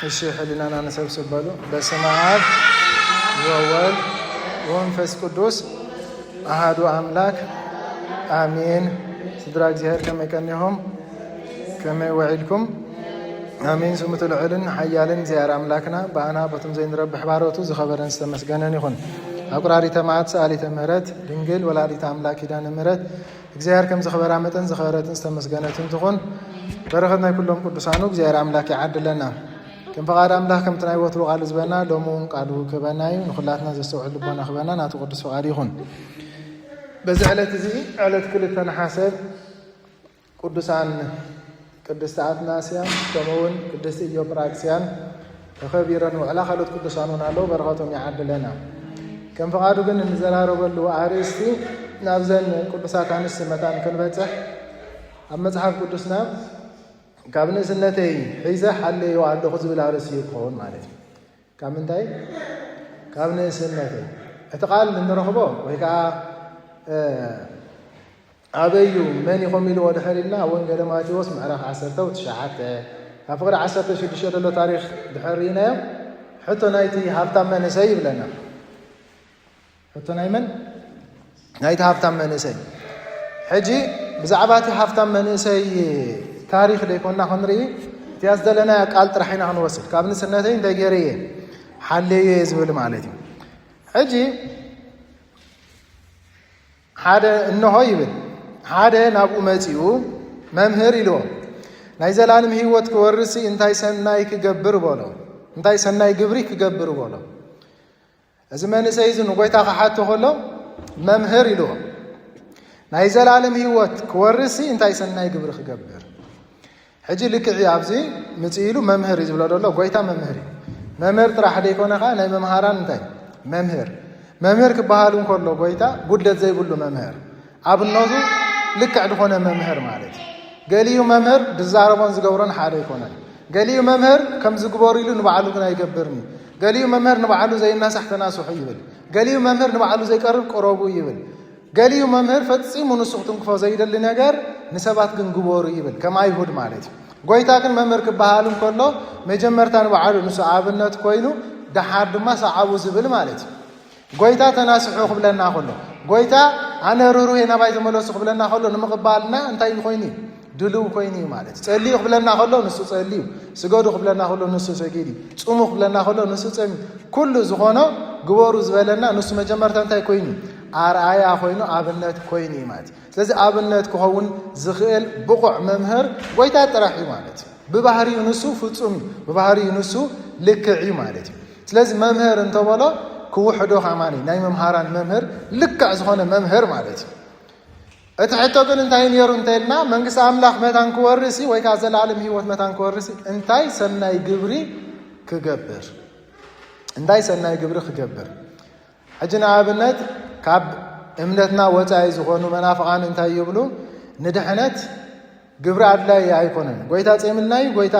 እሺ፣ ሕሊናና ንሰብስብ በሉ። በስመ አብ ወወልድ ወመንፈስ ቅዱስ አሃዱ አምላክ አሜን። ስድራ እግዚኣብሔር ከመይ ቀኒኹም? ከመይ ውዒልኩም? አሜን። ስሙ እቲ ልዑልን ሓያልን እግዚኣብሔር ኣምላክና ብኣና በቶም ዘይንረብሕ ባሮቱ ዝኸበረን ዝተመስገነን ይኹን። ኣቁራሪተ መዓት ሰኣሊተ ምሕረት ድንግል ወላዲተ ኣምላክ ኪዳነ ምሕረት እግዚኣብሔር ከም ዝኸበራ መጠን ዝኸበረትን ዝተመስገነትን ትኹን። በረኸት ናይ ኩሎም ቅዱሳኑ እግዚኣብሔር ኣምላክ ይዓድለና። ከም ፈቓድ ኣምላኽ ከምቲ ናይ ወትሩ ቃሉ ዝበና ሎሚ እውን ቃሉ ክህበና እዩ። ንኹላትና ዘስተውዕል ልቦና ክህበና ናቱ ቅዱስ ፈቓድ ይኹን። በዚ ዕለት እዚ ዕለት ክልተ ነሓሰ ቅዱሳን ቅድስቲ ኣትናስያን ከምኡ እውን ቅድስቲ ኢዮጵራክስያን ተኸቢረን ውዕላ። ካልኦት ቅዱሳን እውን ኣለዉ፣ በረኸቶም ይዓድለና። ከም ፈቓዱ ግን እንዘራረበሉ ኣርእስቲ ናብዘን ቅዱሳት ኣንስቲ መታን ክንበጽሕ ኣብ መጽሓፍ ቅዱስና ካብ ንእስነተይ ሒዘ ሓለዮ ኣለኹ ዝብል ኣርእስቲ እዩ ክኸውን ማለት እዩ። ካብ ምንታይ? ካብ ንእስነተይ። እቲ ቃል እንረኽቦ ወይ ከዓ ኣበይ እዩ፣ መን እዩ ከምኡ ኢልዎ ድሕር ኢልና፣ ኣብ ወንጌለ ማቴዎስ ምዕራፍ ዓሰርተ ትሽዓተ ካብ ፍቕዲ ዓሰርተ ሽዱሽተ ዘሎ ታሪኽ ድሕር ርኢናዮ። ሕቶ ናይቲ ሃብታም መንእሰይ ይብለና። ሕቶ ናይ መን? ናይቲ ሃብታም መንእሰይ። ሕጂ ብዛዕባ እቲ ሃብታም መንእሰይ ታሪኽ ደይኮንና ክንርኢ፣ እቲያ ዝደለናያ ቃል ጥራሕ ኢና ክንወስድ። ካብ ንስነተይ እንታይ ገይረ እየ? ሓለየ እየ ዝብል ማለት እዩ። ሕጂ ሓደ እንሆ ይብል፣ ሓደ ናብኡ መጺኡ፣ "መምህር" ኢልዎ፣ "ናይ ዘላለም ህይወት ክወርስ እንታይ ሰናይ ክገብር?" በሎ። እንታይ ሰናይ ግብሪ ክገብር? በሎ። እዚ መንእሰይ እዚ ንጎይታ ክሓቶ ከሎ፣ "መምህር" ኢልዎ፣ "ናይ ዘላለም ህይወት ክወርስ እንታይ ሰናይ ግብሪ ክገብር?" ሕጂ ልክዕ እዩ፣ ኣብዚ ምጽእ ኢሉ መምህር እዩ ዝብሎ ዘሎ፣ ጎይታ መምህር እዩ። መምህር ጥራሕ ደይኮነ ኸዓ ናይ መምሃራን እንታይ? መምህር። መምህር ክበሃል እንከሎ ጎይታ ጉድለት ዘይብሉ መምህር፣ ኣብነቱ ልክዕ ዝኾነ መምህር ማለት እዩ። ገሊኡ መምህር ዝዛረቦን ዝገብሮን ሓደ ኣይኮነን። ገሊኡ መምህር ከም ዝግበሩ ኢሉ ንባዕሉ ግን ኣይገብርን እዩ። ገሊኡ መምህር ንባዕሉ ዘይናሳሕ ተናስሑ ይብል። ገሊኡ መምህር ንባዕሉ ዘይቀርብ ቅረቡ ይብል። ገሊኡ መምህር ፈጺሙ ንሱ ክትንክፎ ዘይደሊ ነገር ንሰባት ግን ግበሩ ይብል፣ ከም ኣይሁድ ማለት እዩ። ጎይታ ግን መምህር ክበሃል እንከሎ መጀመርታ ንባዕሉ ንሱ ኣብነት ኮይኑ፣ ደሓር ድማ ሰዓቡ ዝብል ማለት እዩ። ጎይታ ተናስሑ ክብለና ከሎ፣ ጎይታ ኣነ ርህሩህ እየ ናባይ ተመለሱ ክብለና ከሎ ንምቕባልና እንታይ ኮይኑ እዩ? ድልው ኮይኑ እዩ ማለት እዩ። ጸልዩ ክብለና ከሎ ንሱ ጸልዩ፣ ስገዱ ክብለና ከሎ ንሱ ሰጊዱ፣ ጽሙ ክብለና ከሎ ንሱ ጸሚ። ኩሉ ዝኾኖ ግበሩ ዝበለና ንሱ መጀመርታ እንታይ ኮይኑ? ኣርኣያ ኮይኑ፣ ኣብነት ኮይኑ እዩ ማለት እዩ። ስለዚ ኣብነት ክኸውን ዝኽእል ብቑዕ መምህር ጎይታ ጥራሕ እዩ ማለት እዩ። ብባህሪኡ ንሱ ፍጹም እዩ፣ ብባህሪኡ ንሱ ልክዕ እዩ ማለት እዩ። ስለዚ መምህር እንተበሎ ክውሕዶ ከማኒ ናይ መምሃራን መምህር ልክዕ ዝኾነ መምህር ማለት እዩ። እቲ ሕቶ ግን እንታይ ነይሩ እንተኢልና፣ መንግስቲ ኣምላኽ መታን ክወርስ ወይ ከዓ ዘላለም ህይወት መታን ክወርስ እንታይ ሰናይ ግብሪ ክገብር? እንታይ ሰናይ ግብሪ ክገብር? ሕጂ ንኣብነት ካብ እምነትና ወጻኢ ዝኾኑ መናፍቓን እንታይ ይብሉ? ንድሕነት ግብሪ ኣድላይ ኣይኮነን። ጎይታ ጼምልና እዩ፣ ጎይታ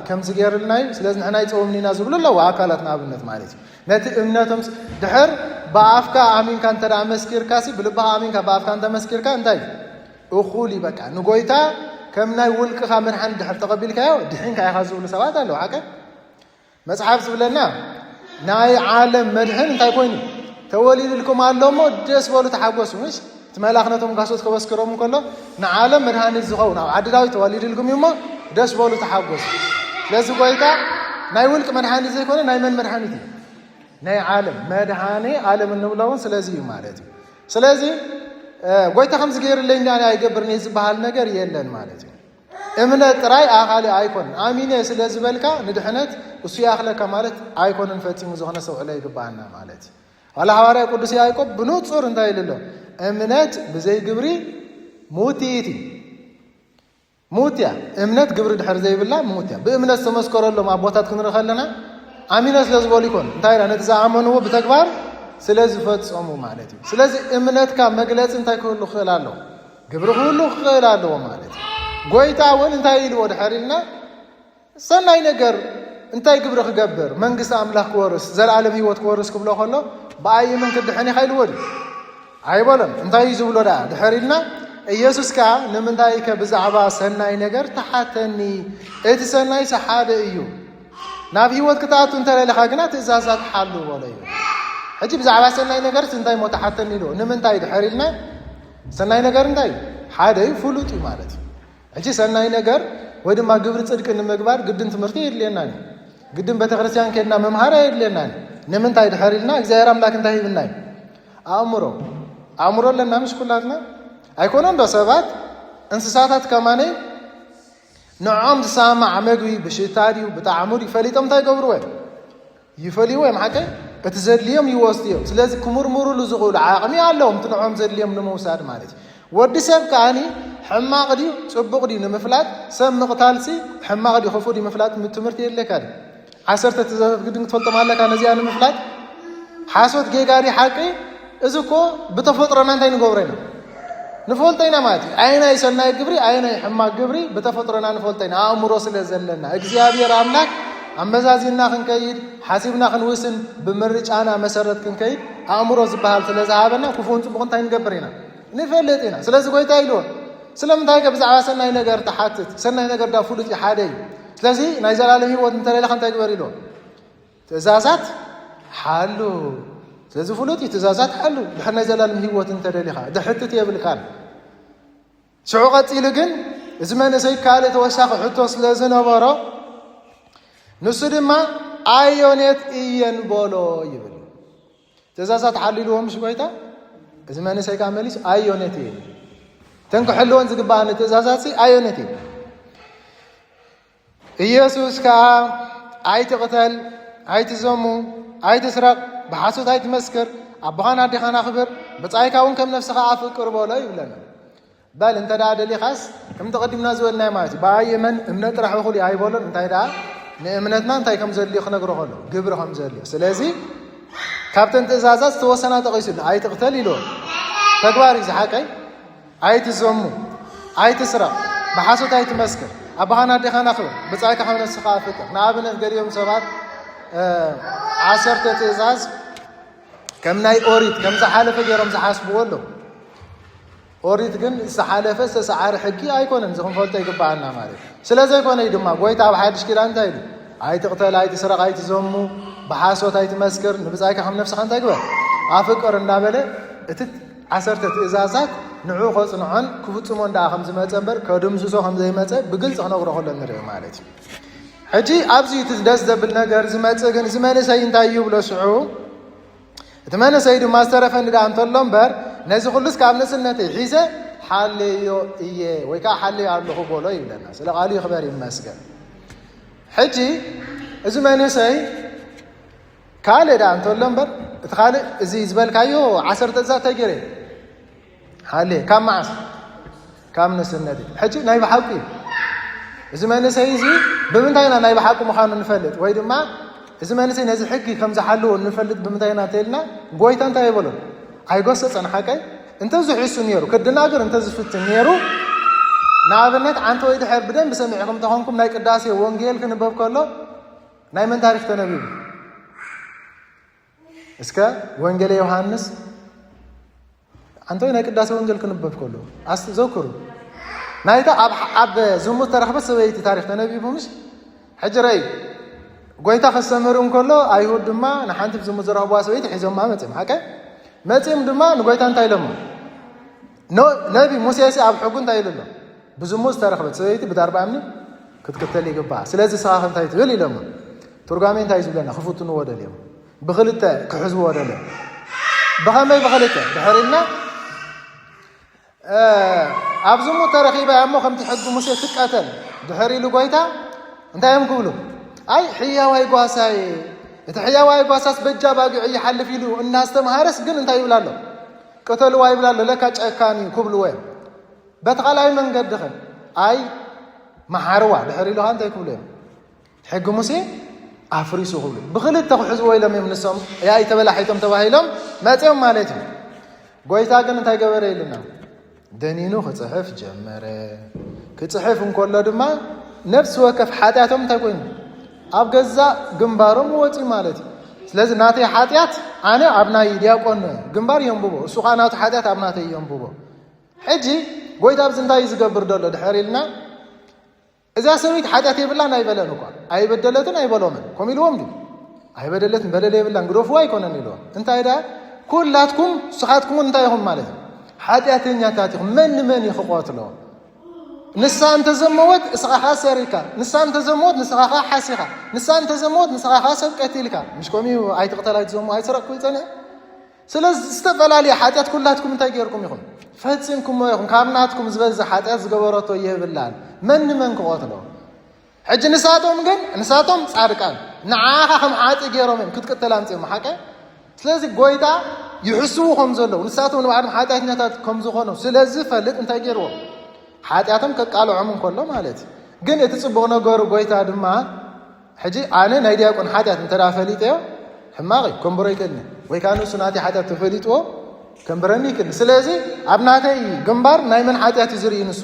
ከምዚ ገይርልና እዩ፣ ስለዚ ንሕና ኣይጸውምን ኢና ዝብሉ ኣለዉ ኣካላት ንኣብነት ማለት እዩ። ነቲ እምነቶም ስ-፣ ድሕር ብኣፍካ ኣሚንካ እንተ ደኣ መስኪርካሲ፣ ብልብኻ ኣሚንካ ብኣፍካ እንተ መስኪርካ እንታይ እዩ? እኹል እዩ በቃ። ንጎይታ ከም ናይ ውልቅኻ መድሓኒ ድሕር ተቐቢልካዮ፣ ድሒንካ ኢኻ ዝብሉ ሰባት ኣለዉ፣ ሓቀ? መጽሓፍ ዝብለና ናይ ዓለም መድሕን እንታይ ኮይኑ? ተወሊድልኩም ኣሎ እሞ ደስ በሉ ተሓጎሱ። ምሽ እቲ መልኣኽ ነቶም ጋሶት ከመስክሮም እንከሎ ንዓለም መድሃኒት ዝኸውን ኣብ ዓዲ ዳዊት ተወሊድልኩም እዩ እሞ ደስ በሉ ተሓጎሱ። ስለዚ ጎይታ ናይ ውልቂ መድሃኒት ዘይኮነ ናይ መን መድሃኒት እዩ? ናይ ዓለም መድሃኒ ዓለም እንብሎ እውን ስለዚ እዩ ማለት እዩ። ስለዚ እ፣ ጎይታ ከምዚ ገይርለይ እንዳ ኣይገብርን እየ ዝበሃል ነገር የለን ማለት እዩ። እምነት ጥራይ ኣኻሊ ኣይኮን። ኣሚነ ስለ ዝበልካ ንድሕነት እሱ ይኣኽለካ ማለት ኣይኮነን ፈጺሙ። ዝኾነ ሰው ዕለ ይግባኣና ማለት እዩ። ዋላ ሃዋርያ ቅዱስ ያዕቆብ ብንጹር እንታይ ኢሉ ኣሎ? እምነት ብዘይ ግብሪ ሙቲት እዩ። ሙት እያ። እምነት ግብሪ ድሕር ዘይብላ ሙት እያ። ብእምነት ዝተመስከረሎም ኣቦታት ክንርኢ ከለና ኣሚነ ስለ ዝበሉ ይኮን። እንታይ ኢላ? ነቲ ዝኣመንዎ ብተግባር ስለ ዝፈጸሙ ማለት እዩ። ስለዚ እምነትካ መግለጺ እንታይ ክህሉ ክኽእል ኣለዎ? ግብሪ ክህሉ ክኽእል ኣለዎ ማለት እዩ። ጎይታ እውን እንታይ ኢልዎ ድሕር ኢልና? ሰናይ ነገር እንታይ ግብሪ ክገብር? መንግስቲ ኣምላኽ ክወርስ፣ ዘለኣለም ህይወት ክወርስ ክብሎ ከሎ፣ ብኣይ እመን ክድሕን ኢኻ ኢልዎ ድዩ? ኣይበሎን። እንታይ እዩ ዝብሎ ደኣ? ድሕር ኢልና፣ ኢየሱስ ከኣ፣ "ንምንታይ ከ ብዛዕባ ሰናይ ነገር ትሓተኒ? እቲ ሰናይስ ሓደ እዩ። ናብ ህይወት ክትኣቱ እንተለኻ ግና ትእዛዛት ሓሉ በሎ እዩ። ሕጂ ብዛዕባ ሰናይ ነገርስ እንታይ እሞ ተሓተኒ ኢልዎ። ንምንታይ ድሕር ኢልና፣ ሰናይ ነገር እንታይ እዩ? ሓደ እዩ፣ ፍሉጥ እዩ ማለት እዩ። ሕጂ ሰናይ ነገር ወይ ድማ ግብሪ ጽድቂ ንምግባር ግድን ትምህርቲ የድልየናን እዩ። ግድን ቤተክርስትያን ከድና መምሃር ኣየድልየናን እዩ። ንምንታይ ድሕር ኢልና፣ እግዚኣብሔር ኣምላክ እንታይ ሂብና እዩ? ኣእምሮ። ኣእምሮ ኣለና ምሽ ኩላትና? ኣይኮነን ዶ ሰባት፣ እንስሳታት ከማነይ ንዕኦም ዝሰማማዕ መግቢ ብሽታ ድዩ ብጣዕሙ ድዩ ፈሊጦም እንታይ ይገብርዎ እዮም? ይፈልይዎ እዮም። ሓቀይ እቲ ዘድልዮም ይወስዱ እዮም። ስለዚ ክምርምሩሉ ዝኽእሉ ዓቕሚ ኣለዎም፣ እቲ ንዕኦም ዘድልዮም ንምውሳድ ማለት እዩ። ወዲ ሰብ ከኣኒ ሕማቕ ድዩ ጽቡቕ ድዩ ንምፍላጥ፣ ሰብ ምቕታልሲ ሕማቕ ድዩ ክፉእ ድዩ ምፍላጥ ትምህርቲ የድልየካ ድዩ? ዓሰርተ ትእዛዛት ግድን ክትፈልጦም ኣለካ ነዚኣ ንምፍላጥ። ሓሶት ጌጋ ድዩ ሓቂ? እዚ እኮ ብተፈጥሮና እንታይ ንገብሮ ኢና? ንፈልጦ ኢና ማለት እዩ። ኣየናይ ሰናይ ግብሪ ኣየናይ ሕማቅ ግብሪ ብተፈጥሮና ንፈልጦ ኢና፣ ኣእምሮ ስለ ዘለና። እግዚኣብሔር ኣምላክ ኣመዛዚንና ክንከይድ፣ ሓሲብና ክንውስን፣ ብምርጫና መሰረት ክንከይድ ኣእምሮ ዝበሃል ስለ ዝሃበና፣ ክፉእን ጽቡቕ እንታይ ንገብር ኢና? ንፈልጥ ኢና። ስለዚ ጎይታ ኢልዎ፣ ስለምንታይ ከ ብዛዕባ ሰናይ ነገር ትሓትት? ሰናይ ነገር ዳ ፍሉጥ እዩ፣ ሓደ እዩ። ስለዚ ናይ ዘላለም ህይወት እንተደለኻ እንታይ ግበር ኢልዎ? ትእዛዛት ሓሉ። ስለዚ ፍሉጥ እዩ፣ ትእዛዛት ሓሉ። ድሕር ናይ ዘላለም ህይወት እንተደሊኻ፣ ድሕትት የብልካን። ሽዑ ቀጺሉ ግን፣ እዚ መንእሰይ ካልእ ተወሳኺ ሕቶ ስለ ዝነበሮ፣ ንሱ ድማ፣ ኣዮኔት እየን በሎ ይብል። ትእዛዛት ሓሉ ኢልዎ ምሽ ጎይታ? እዚ መንእሰይ ከኣ መሊሱ፣ ኣዮኔት እየን። እተን ክሕልወን ዝግባኣኒ ትእዛዛት ኣዮኔት እየን። ኢየሱስ ከኣ፣ ኣይትቕተል፣ ኣይትዘሙ፣ ኣይትስረቕ፣ ብሓሶት ኣይትመስክር፣ ኣቦኻን ኣዴኻን ኣኽብር፣ ብጻይካ እውን ከም ነፍስኻ ኣፍቅር በሎ ይብለና። በል፣ እንተ ደኣ ደሊኻስ፣ ከምቲ ቀዲምና ዝበልናዮ ማለት እዩ። ብኣይ እመን፣ እምነት ጥራሕ እኹል እዩ ኣይበሎን። እንታይ ደኣ፣ ንእምነትና እንታይ ከም ዘድልዮ ክነግሮ ከሎ፣ ግብሪ ከም ዘድልዮ። ስለዚ፣ ካብተን ትእዛዛት ዝተወሰና ጠቒሱሉ፣ ኣይትቕተል ኢልዎ። ተግባር እዩ ዝሓቀይ። ኣይትዘሙ፣ ኣይትስረቕ፣ ብሓሶት ኣይትመስክር፣ ኣቦኻን ኣዴኻን ኣኽብር፣ ብጻይካ ከም ነፍስኻ ኣፍቅር። ንኣብነት ገሊኦም ሰባት፣ እ፣ ዓሰርተ ትእዛዝ ከም ናይ ኦሪት፣ ከም ዝሓለፈ ገይሮም ዝሓስብዎ ኣለዉ። ኦሪት ግን ዝተሓለፈ ዝተሰዓረ ሕጊ ኣይኮነን፣ እዚ ክንፈልጦ ይግብኣና ማለት እዩ። ስለ ዘይኮነ እዩ ድማ ጎይታ ኣብ ሓድሽ ኪዳን እንታይ ኢሉ? ኣይትቕተል፣ ኣይትስረቕ፣ ኣይትዘሙ፣ ብሓሶት ኣይትመስክር፣ ንብጻይካ ከም ነፍስኻ እንታይ ግበር? ኣፍቅር እንዳበለ እቲ ዓሰርተ ትእዛዛት ንዕኡ ከጽንዖን ክፍጽሞን ደኣ ከም ዝመጸ እምበር ከድምስሶ ከም ዘይመጸ ብግልጺ ክነግሮ ከሎ ንርኢ ማለት እዩ። ሕጂ ኣብዚ እቲ ደስ ዘብል ነገር ዝመጽእ ግን እዚ መንእሰይ እንታይ ይብሎ ሽዑ? እቲ መንእሰይ ድማ ዝተረፈኒ ደኣ እንተሎ እምበር ነዚ ኩሉስ ካብ ንእስነተይ ሒዘ ሓልዮ እየ ወይ ከዓ ሓልዮ ኣለኹ በሎ ይብለና። ስለ ቃሉ ይኽበር ይመስገን። ሕጂ እዚ መንእሰይ ካልእ ደኣ እንተሎ እምበር፣ እቲ ካልእ እዚ ዝበልካዮ ዓሰርተ እዛ እንታይ ገይረ? ሃሌ፣ ካብ መዓስ? ካብ ንእስነት እዩ። ሕጂ ናይ ብሓቂ እዩ። እዚ መንእሰይ እዚ ብምንታይ ኢና ናይ ብሓቂ ምዃኑ ንፈልጥ? ወይ ድማ እዚ መንእሰይ ነዚ ሕጊ ከም ዝሓልዎ ንፈልጥ ብምንታይ ኢና እንተኢልና፣ ጎይታ እንታይ ኣይበሎን? ኣይገሰጸን። ሓቀይ? እንተዝሕሱ ነይሩ፣ ክደናገር እንተዝፍትን ነይሩ፣ ንኣብነት ዓንተ ወይ ድሕር ብደንቢ ሰሚዕኩም እንተኾንኩም ናይ ቅዳሴ ወንጌል ክንበብ ከሎ ናይ መን ታሪኽ ተነቢቡ? እስከ ወንጌለ ዮሃንስ፣ ኣንቶይ ናይ ቅዳሴ ወንጌል ክንበብ ከሎ፣ ኣስ-፣ ዘክሩ። ናይታ ኣብ፣ ኣብ ዝሙት ተረኽበት ሰበይቲ ታሪኽ ተነቢቡ ምሽ? ሕጂ ረይ፣ ጎይታ ከስተምህር እንከሎ፣ ኣይሁድ ድማ ንሓንቲ ብዝሙት ዝረኽብዋ ሰበይቲ ሒዞማ መጺኦም። ሓቀ? መጺኦም ድማ ንጎይታ እንታይ ኢሎሞ? ኖ-፣ ነቢ ሙሴሲ ኣብ ሕጉ እንታይ ኢሉ ኣሎ? ብዝሙት ዝተረኽበት ሰበይቲ ብዳርባ እምኒ ክትቅተል ይግባኣ። ስለዚ ንስኻ ከ እንታይ ትብል ኢሎሞ? ትርጓሜ እንታይ እዩ ዝብለና? ክፍትንዎ ደልዮም። ብኽልተ ክሕዝዎ ደልዮም። ብኸመይ ብኽልተ? ድሕር ኢልና፣ እ፣ ኣብ ዝሙት ተረኺባ እያ እሞ ከምቲ ሕጊ ሙሴ ትቀተል ድሕር ኢሉ ጎይታ እንታይ እዮም ክብሉ? ኣይ ሕያዋይ ጓሳይ፣ እቲ ሕያዋይ ጓሳስ በጃ ባጊዑ ይሓልፍ ኢሉ እናስተምሃረስ ግን እንታይ ይብላ ኣሎ? ቅተልዋ ይብላ ኣሎ። ለካ ጨካን እዩ ክብልዎ እዮም። በቲ ካልኣይ መንገዲ ኸ? ኣይ መሓርዋ ድሕር ኢሉ ኸ እንታይ ክብሉ እዮም? ሕጊ ሙሴ ኣፍሪሱ ክብሉ። ብኽልተ ክሕዝዎ ኢሎም እዮም ንሶም። ያኢ ተበላሒቶም ተባሂሎም መጺኦም ማለት እዩ። ጎይታ ግን እንታይ ገበረ ኢልና? ደኒኑ ክጽሕፍ ጀመረ። ክጽሕፍ እንከሎ ድማ ነፍሲ ወከፍ ሓጢኣቶም እንታይ ኮይኑ? ኣብ ገዛእ ግንባሮም ወጺኡ ማለት እዩ። ስለዚ ናተይ ሓጢኣት ኣነ ኣብ ናይ ዲያቆን ግንባር የንብቦ፣ እሱ ኸኣ ናቱ ሓጢኣት ኣብ ናተይ የንብቦ። ሕጂ ጎይታ ኣብዚ እንታይ እዩ ዝገብር ዘሎ ድሕር ኢልና? እዛ ሰበይቲ ሓጢኣት የብላን ኣይበለን እኳ፣ ኣይበደለትን ኣይበሎምን። ከምኡ ኢልዎም ድዩ? ኣይበደለትን፣ በደል የብላን፣ ግደፍዋ ኣይኮነን ኢልዎም። እንታይ ደኣ? ኩላትኩም ንስኻትኩም እንታይ ኢኹም ማለት እዩ? ሓጢኣተኛታት ኢኹም። መን ንመን እዩ ክቐትሎ? ንሳ እንተዘመወት እስኻ ኸኣ ሰሪካ፣ ንሳ እንተዘመወት ንስኻ ኸኣ ሓሲኻ፣ ንሳ እንተዘመወት ንስኻ ኸኣ ሰብ ቀቲልካ። ምሽ ከምኡ እዩ? ኣይትቕተል ኣይትዘሙ ኣይትስረቅ ክብል ጸኒሑ። ስለዚ ዝተፈላለየ ሓጢኣት ኩላትኩም እንታይ ገይርኩም ኢኹም? ፈጺምኩሞ ኢኹም። ካብ ናትኩም ዝበዝሕ ሓጢኣት ዝገበረቶ የብላን። መን ንመን ክቐትሎ? ሕጂ ንሳቶም ግን፣ ንሳቶም ጻድቃን፣ ንዓኻ ከም ሓጢ ገይሮም እዮም ክትቅተል ኣምጺኦም፣ ሓቀ? ስለዚ ጎይታ ይሕስዉ ከም ዘለዉ፣ ንሳቶም ንባዕሎም ሓጢኣተኛታት ከም ዝኾኑ ስለ ዝፈልጥ እንታይ ገይርዎም? ሓጢኣቶም ከቃልዖም እንከሎ ማለት እዩ። ግን እቲ ጽቡቕ ነገሩ ጎይታ ድማ፣ ሕጂ ኣነ ናይ ዲያቆን ሓጢኣት እንተ ደኣ ፈሊጠዮ፣ ሕማቕ እዩ፣ ከንብሮ ይክእልኒ። ወይ ከኣ ንሱ ናተይ ሓጢኣት ተፈሊጥዎ፣ ከንብረኒ ይክእልኒ። ስለዚ ኣብ ናተይ ግንባር ናይ መን ሓጢኣት እዩ ዝርኢ ንሱ?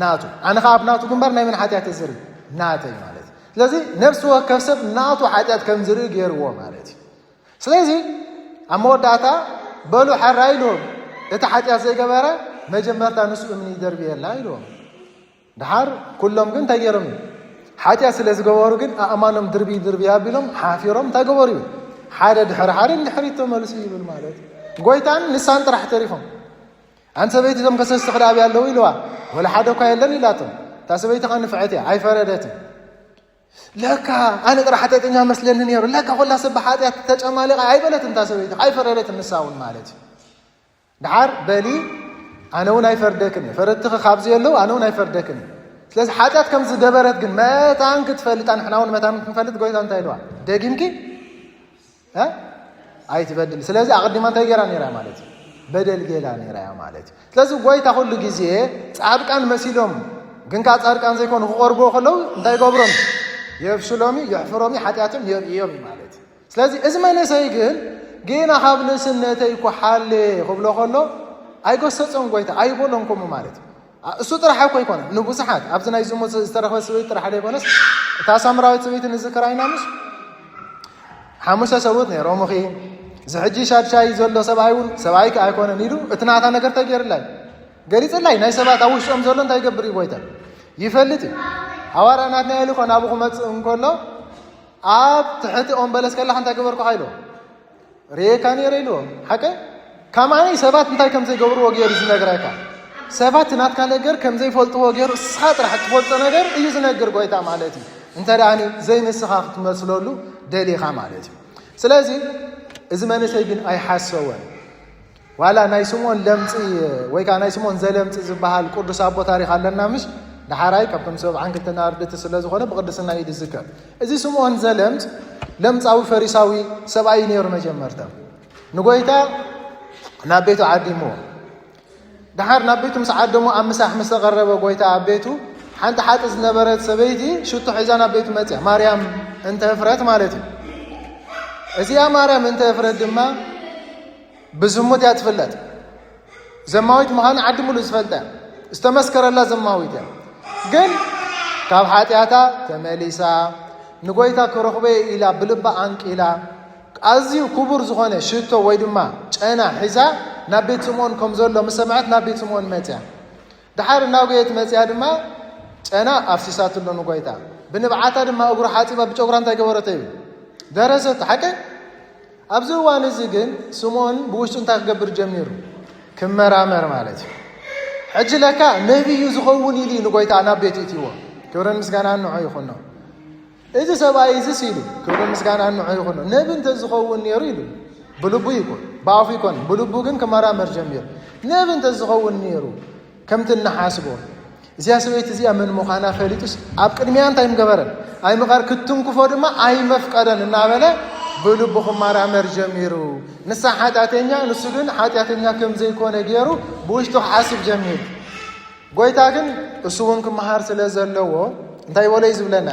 ናቱ። ኣነ ከኣ ኣብ ናቱ ግንባር ናይ መን ሓጢኣት እየ ዝርኢ? ናተይ ማለት እዩ። ስለዚ ነፍሲ ወከፍ ሰብ ናቱ ሓጢኣት ከም ዝርኢ ገይርዎ ማለት እዩ። ስለዚ ኣብ መወዳእታ በሉ ሓራ ኢልዎም፣ እቲ ሓጢኣት ዘይገበረ መጀመርታ ንሱ እምኒ ይደርብየላ ኢልዎም። ደሓር ኩሎም ግን እንታይ ገይሮም እዩ? ሓጢኣት ስለ ዝገበሩ ግን ኣእማኖም ድርቢ ድርቢ ኣቢሎም ሓፊሮም እንታይ ገበሩ ይብል? ሓደ ድሕሪ ሓደ ንድሕሪት ተመልሱ ይብል ማለት እዩ። ጎይታን ንሳን ጥራሕ ተሪፎም። ኣንቲ ሰበይቲ እዞም ከሰስቲ ክዳ ኣብያ ኣለዉ ኢልዋ። ወላ ሓደ እኳ የለን ኢላቶም። እታ ሰበይቲ ኸኣ ንፍዐት እያ፣ ኣይፈረደትን። ለካ ኣነ ጥራሕ ሓጢኣተኛ መስለኒ ነይሩ፣ ለካ ኩላ ሰብ ብሓጢኣት ተጨማሊቓ ኣይበለትን እታ ሰበይቲ፣ ኣይፈረደትን ንሳ እውን ማለት እዩ። ደሓር በሊ ኣነ እውን ኣይፈርደክን እየ፣ ፈረድትኺ ካብዚ ኣለዉ ኣነ እውን ኣይፈርደክን እየ። ስለዚ ሓጢኣት ከም ዝገበረት ግን መታን ክትፈልጣ፣ ንሕና እውን መታን ክንፈልጥ ጎይታ እንታይ ኢልዋ? ደጊምኪ እ? ኣይትበድል። ስለዚ ኣቐዲማ እንታይ ገይራ ነይራ ማለት እዩ? በደል ገይራ ነይራ እያ ማለት እዩ። ስለዚ ጎይታ ኩሉ ግዜ ጻድቃን መሲሎም ግን ከኣ ጻድቃን ዘይኮኑ ክቐርብዎ ከለዉ እንታይ ይገብሮም? የፍሽሎም እዩ፣ የሕፍሮም እዩ፣ ሓጢኣቶም የርእዮም እዩ ማለት እዩ። ስለዚ እዚ መንእሰይ ግን ጌና ካብ ንእስነተይ እኮ ሓሌ ክብሎ ከሎ ኣይገሰጾን ጎይታ፣ ኣይበሎን ከምኡ ማለት እዩ። ኣ-፣ እሱ ጥራሕ እኮ ኣይኮነን፣ ንብዙሓት ኣብዚ ናይ ዝሙት ዝተረኽበ ሰበይቲ ጥራሕ ዘይኮነስ፣ እታ ሳምራዊት ሰበይቲ ንዝክራ ኢና፣ ምስ ሓሙሽተ ሰብኡት ነይሮምኺ፣ እዚ ሕጂ ሻድሻይ ዘሎ ሰብኣይ እውን ሰብኣይኪ ኣይኮነን ኢሉ፣ እቲ ናታ ነገር እንታይ ገይርላይ? ገሊጽላይ። ናይ ሰባት ኣብ ውሽጦም ዘሎ እንታይ ይገብር እዩ ጎይታ? ይፈልጥ እዩ። ሃዋርያ ናትናኤል እኮ ናብኡ ክመጽእ እንከሎ፣ ኣብ ትሕቲ ኦም በለስ ከለኻ እንታይ ገበርኩኻ ኢልዎ? ርእየካ ነይረ ኢልዎ። ሓቀ? ከማኒ ሰባት እንታይ ከም ዘይገብርዎ ገይሩ ዝነግረካ። ሰባት ናትካ ነገር ከም ዘይፈልጥዎ ገይሩ፣ እስኻ ጥራሕ እትፈልጦ ነገር እዩ ዝነግር ጎይታ ማለት እዩ። እንተ ደኣኒ ዘይንስኻ ክትመስለሉ ደሊኻ ማለት እዩ። ስለዚ እዚ መንእሰይ ግን ኣይሓሰወን። ዋላ ናይ ስምኦን ለምጺ ወይ ከኣ ናይ ስምኦን ዘለምጺ ዝበሃል ቅዱስ ኣቦ ታሪኽ ኣለና ምሽ? ደሓራይ ካብቶም ሰብዓን ክልተን ኣርድእቲ ስለ ዝኾነ ብቅድስና እዩ ዝዝከር። እዚ ስምኦን ዘለምጽ ለምጻዊ ፈሪሳዊ ሰብኣይ እዩ ነይሩ መጀመርታ። ንጎይታ ናብ ቤቱ ዓዲምዎ። ደሓር ናብ ቤቱ ምስ ዓደሞ ኣብ ምሳሕ ምስ ተቐረበ ጎይታ ኣብ ቤቱ ሓንቲ ሓጢ ዝነበረት ሰበይቲ ሽቶ ሒዛ ናብ ቤቱ መጽያ። ማርያም እንተ እፍረት ማለት እዩ። እዚኣ ማርያም እንተ እፍረት ድማ ብዝሙት እያ ትፍለጥ። ዘማዊት ምዃኑ ዓዲ ሙሉ ዝፈልጠ እያ። ዝተመስከረላ ዘማዊት እያ። ግን ካብ ሓጢኣታ ተመሊሳ ንጎይታ ክረኽቦ ኢላ ብልባ ኣንቂላ ኣዝዩ ክቡር ዝኾነ ሽቶ ወይ ድማ ጨና ሒዛ ናብ ቤት ስምዖን ከም ዘሎ ምስ ሰምዐት ናብ ቤት ስምዖን መጽያ። ደሓር እናጎየት መጽያ ድማ ጨና ኣፍሲሳትሉ ንጎይታ። ብንብዓታ ድማ እግሩ ሓጺባ ብጨጉራ እንታይ ገበረቶ እዩ? ደረሰቶ። ሓቂ? ኣብዚ እዋን እዚ ግን ስምዖን ብውሽጡ እንታይ ክገብር ጀሚሩ? ክመራመር ማለት እዩ። ሕጂ ለካ ነቢይ እዩ ዝኸውን ኢሉ እዩ ንጎይታ ናብ ቤት እትይዎ። ክብርን ምስጋናን ንዑ ይኹኖ። እዚ ሰብኣይ እዚ ሲሉ ክብርን ምስጋናን ንዑ ይኹኖ። ነቢ እንተ ዝኸውን ነይሩ ኢሉ ብልቡ ይኩን ብኣፉ ይኮን ብልቡ ግን ክመራመር ጀሚሩ። ነቢ እንተ ዝኸውን ነይሩ ከምቲ እንሓስቦ እዚኣ ሰበይቲ እዚኣ መን ምዃና ፈሊጡስ ኣብ ቅድሚያ እንታይ ምገበረን? ኣይምቐር ክትንክፎ ድማ ኣይመፍቀደን እናበለ ብልቡ ክመራመር ጀሚሩ። ንሳ ሓጢኣተኛ ንሱ ግን ሓጢኣተኛ ከም ዘይኮነ ገይሩ ብውሽጡ ክሓስብ ጀሚሩ። ጎይታ ግን እሱ እውን ክመሃር ስለ ዘለዎ እንታይ በሎ እዩ ዝብለና?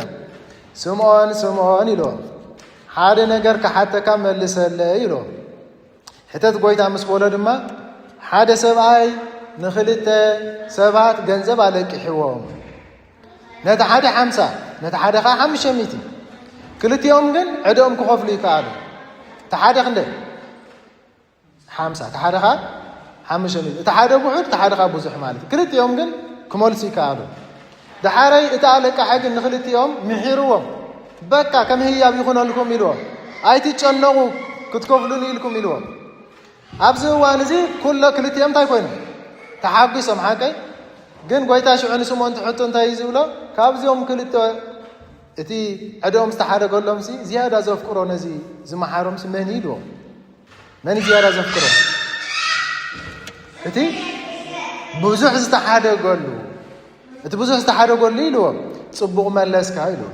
ስምዖን ስምዖን ኢሎ ሓደ ነገር ክሓተካ መልሰለይ ኢሎ። ሕተት ጎይታ ምስ በሎ ድማ ሓደ ሰብኣይ ንኽልተ ሰባት ገንዘብ ኣለቂሕዎም። ነቲ ሓደ ሓምሳ ነቲ ሓደ ኸዓ ሓሙሽተ ሚእቲ። ክልቲኦም ግን ዕደኦም ክኸፍሉ ይከኣሉ። እቲ ሓደ ክንደይ? ሓምሳ። እቲ ሓደ ኸዓ ሓሙሽተ ሚእቲ። እቲ ሓደ ውሑድ እቲ ሓደ ኸዓ ብዙሕ ማለት እዩ። ክልቲኦም ግን ክመልሱ ይከኣሉ። ደሓረይ እቲ ኣለቃሒ ግን ንኽልቲኦም ምሒርዎም፣ በቃ ከም ህያብ ይኹነልኩም ኢልዎም። ኣይትጨነቑ፣ ክትከፍሉኒ ኢልኩም ኢልዎም። ኣብዚ እዋን እዚ ኩሎ ክልቲኦም እንታይ ኮይኖም? ተሓጒሶም ሓቀይ። ግን ጎይታ ሽዑ ንስምኦን ትሕቶ እንታይ እዩ ዝብሎ? ካብዚኦም ክልተ እቲ ዕድኦም ዝተሓደገሎም ሲ ዝያዳ ዘፍቅሮ ነዚ ዝመሓሮም ሲ መን እዩ ኢልዎም? መን እዩ ዝያዳ ዘፍቅሮ? እቲ ብዙሕ ዝተሓደገሉ፣ እቲ ብዙሕ ዝተሓደገሉ ኢልዎ። ጽቡቕ መለስካ ኢልዎ።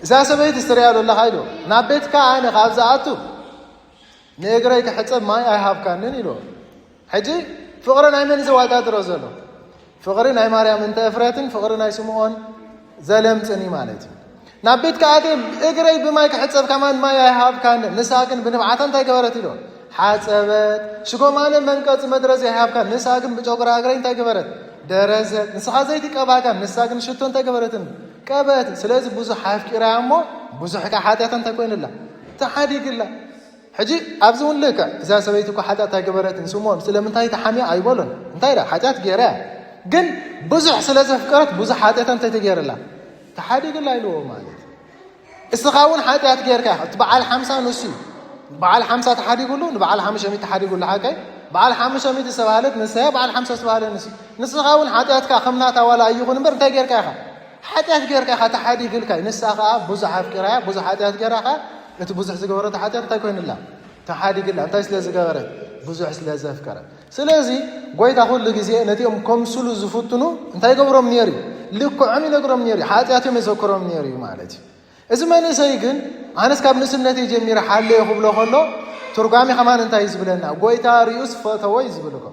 እዛ ሰበይቲ ስትሪያ ዘለኻ ኢልዎ። ናብ ቤትካ ኣነ ካብ ዝኣቱ ንእግረይ ክሕጸብ ማይ ኣይሃብካንን ኢልዎ። ሕጂ ፍቕሪ ናይ መን ዘዋዳድሮ ዘሎ? ፍቕሪ ናይ ማርያም እንተ እፍረትን ፍቕሪ ናይ ስምዖን ዘለምጽን እዩ ማለት እዩ። ናብ ቤት ከኣትየ እግረይ ብማይ ክሕጸብ ከማን ማይ ኣይሃብካን፣ ንሳ ግን ብንብዓታ እንታይ ገበረት ኢሎ? ሓጸበት። ሽጎማነ መንቀጽ መድረዝ ኣይሃብካን፣ ንሳ ግን ብጨጉራ እግረይ እንታይ ገበረት? ደረዘት። ንስኻ ዘይቲ ቀባካ፣ ንሳ ግን ሽቶ እንታይ ገበረትን? ቀበት። ስለዚ ብዙሕ ኣፍቂራያ እሞ ብዙሕ ከ ሓጢኣታ እንታይ ኮይንላ? ተሓዲግላ። ሕጂ ኣብዚ እውን ልክዕ እዛ ሰበይቲ እኮ ሓጢኣት ኣይገበረትን፣ ስምዖን ስለምንታይ ተሓምያ ኣይበሎን። እንታይ ዳ ሓጢኣት ገይራ እያ፣ ግን ብዙሕ ስለ ዘፍቀረት ብዙሕ ሓጢኣታ እንታይ ተገይርላ? ተሓዲግላ ኢልዎ ማለት። እስኻ እውን ሓጢኣት ጌርካ ኢኻ። እቲ በዓል ሓምሳ ንሱ እዩ። በዓል ሓምሳ ተሓዲጉሉ፣ ንበዓል ሓሙሽተ ሚእቲ ተሓዲጉሉ ሓቀይ። በዓል ሓሙሽተ ሚእቲ ዝተባህለት ንሳ እያ፣ በዓል ሓምሳ ዝተባህለ ንሱ። ንስኻ እውን ሓጢኣትካ ከም ናታ ዋላ ኣይኹን እምበር እንታይ ጌርካ ኢኻ? ሓጢኣት ጌርካ ኢኻ፣ ተሓዲግልካ እዩ። ንሳ ኸዓ ብዙሕ ኣፍቂራ እያ፣ ብዙሕ ሓጢኣት ጌራ ኸዓ እቲ ብዙሕ ዝገበረቶ ሓጢኣት እንታይ ኮይኑላ? ተሓዲግላ። እንታይ ስለ ዝገበረት? ብዙሕ ስለ ዘፍቀረት። ስለዚ ጎይታ ኩሉ ግዜ ነቲኦም ከምስሉ ዝፍትኑ እንታይ ይገብሮም ነይሩ እዩ? ልክዖም ይነግሮም ነይሩ እዩ። ሓጢኣቶም የዘክሮም ነይሩ እዩ ማለት እዩ። እዚ መንእሰይ ግን ኣነስ ካብ ንእስነተይ ጀሚረ ሓለዮ ክብሎ ከሎ ትርጓሜ ከማን እንታይ እዩ ዝብለና? ጎይታ ርእዩስ ፈተዎ እዩ ዝብል እኮ።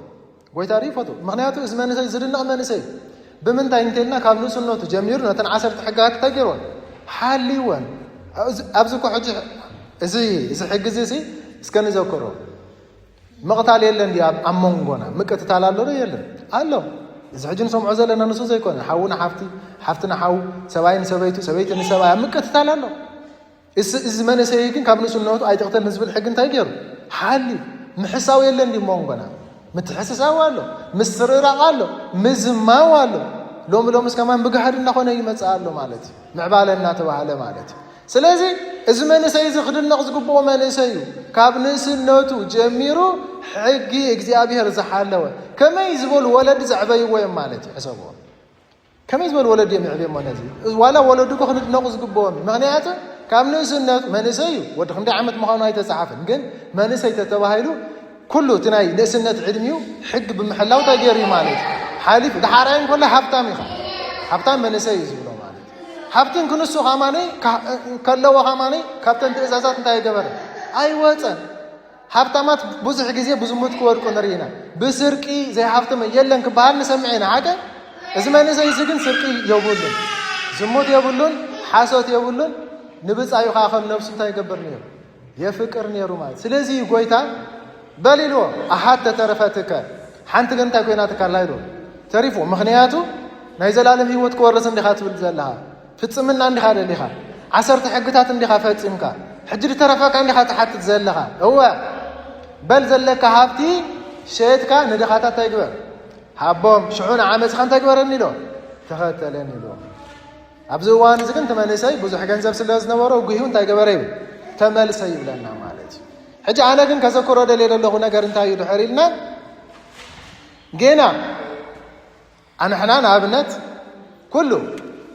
ጎይታ ርእዩ ፈትዎ። ምኽንያቱ እዚ መንእሰይ ዝድነቕ መንእሰይ እዩ። ብምንታይ እንተልና ካብ ንእስነቱ ጀሚሩ ነተን ዓሰርተ ሕግጋት እንታይ ገይርወን? ሓልይወን። ኣብዚ ኣብዚ እኮ ሕጂ እዚ እዚ ሕጊ እዚ ሲ እስከ ንዘክሮ። ምቕታል የለን ድዩ ኣብ ኣብ መንጎና? ምቅትታል ኣሎ ዶ የለን? ኣሎ። እዚ ሕጂ ንሰምዖ ዘለና ንሱ ዘይኮነ፣ ሓዉ ንሓፍቲ፣ ሓፍቲ ንሓዉ፣ ሰብኣይ ንሰበይቱ፣ ሰበይቲ ንሰብኣያ ምቅትታል ኣሎ። እዚ እዚ መንእሰይ ግን ካብ ንእስነቱ ኣይትቕተል ንዝብል ሕጊ እንታይ ገይሩ? ሓሊ። ምሕሳው የለን ድዩ መንጎና? ምትሕስሳው ኣሎ፣ ምስርራቕ ኣሎ፣ ምዝማው ኣሎ። ሎሚ ሎምስ ከማን ብጋህዲ እናኾነ ይመጽእ ኣሎ ማለት እዩ። ምዕባለ እናተባህለ ማለት እዩ። ስለዚ እዚ መንእሰይ እዚ ክድነቕ ዝግብኦ መንእሰይ እዩ። ካብ ንእስነቱ ጀሚሩ ሕጊ እግዚኣብሔር ዝሓለወ። ከመይ ዝበሉ ወለዲ ዘዕበይዎ እዮም ማለት እዩ። ሕሰብዎ። ከመይ ዝበሉ ወለዲ እዮም የዕብዮሞ ነዚ? ዋላ ወለዱ እኮ ክንድነቑ ዝግብኦም እዩ። ምኽንያቱ ካብ ንእስነቱ መንእሰይ እዩ። ወዲ ክንደይ ዓመት ምዃኑ ኣይተጻሓፈን። ግን መንእሰይ ተተባሂሉ ኩሉ እቲ ናይ ንእስነት ዕድሚኡ ሕጊ ብምሕላው እንታይ ገይሩ እዩ ማለት እዩ? ሓሊፉ። ደሓራይ እንከሎ ሃብታም ኢኻ። ሃብታም መንእሰይ እዩ ዝብሎ ማለት እዩ። ሃብትን ክንሱ ኸማነይ፣ ከ-፣ ከለዎ ኸማነይ ካብተን ትእዛዛት እንታይ ገበረ? ኣይወጸን። ሃብታማት ብዙሕ ግዜ ብዝሙት ክወድቁ ንርኢ ኢና። ብስርቂ ዘይሃብትም የለን ክበሃል ንሰምዕ ኢና። ሓቀ? እዚ መንእሰይ እዚ ግን ስርቂ የብሉን። ዝሙት የብሉን፣ ሓሶት የብሉን። ንብጻዩ ኸኣ ከም ነብሱ እንታይ ይገብር ነይሩ? የፍቅር ነይሩ ማለት። ስለዚ እዩ ጎይታ በል ኢልዎ፣ ኣሓት ተተረፈትከ፣ ሓንቲ ግን እንታይ ኮይናትካ ኣላ ኢልዎ፣ ተሪፍዎ። ምኽንያቱ ናይ ዘላለም ህይወት ክወርስ እንዲኻ ትብል ዘለኻ፣ ፍጽምና እንዲኻ ደሊኻ፣ ዓሰርተ ሕግታት እንዲኻ ፈጺምካ፣ ሕጂ ዝተረፈካ እንዲኻ ትሓትት ዘለኻ። እወ፣ በል ዘለካ ሃብቲ ሸየጥካ ንድኻታት እንታይ ግበር? ሃቦም። ሽዑ ንዓመፅኻ እንታይ ግበረኒ ኢልዎ? ተኸተለኒ ኢልዎ። ኣብዚ እዋን እዚ ግን እቲ መንእሰይ ብዙሕ ገንዘብ ስለ ዝነበሮ፣ ጉሂዩ እንታይ ገበረ ይብል? ተመልሰ ይብለና ማለት እዩ። ሕጂ ኣነ ግን ከዘክሮ ደልየ ዘለኹ ነገር እንታይ እዩ ድሕር ኢልና፣ ጌና ኣንሕና ንኣብነት ኩሉ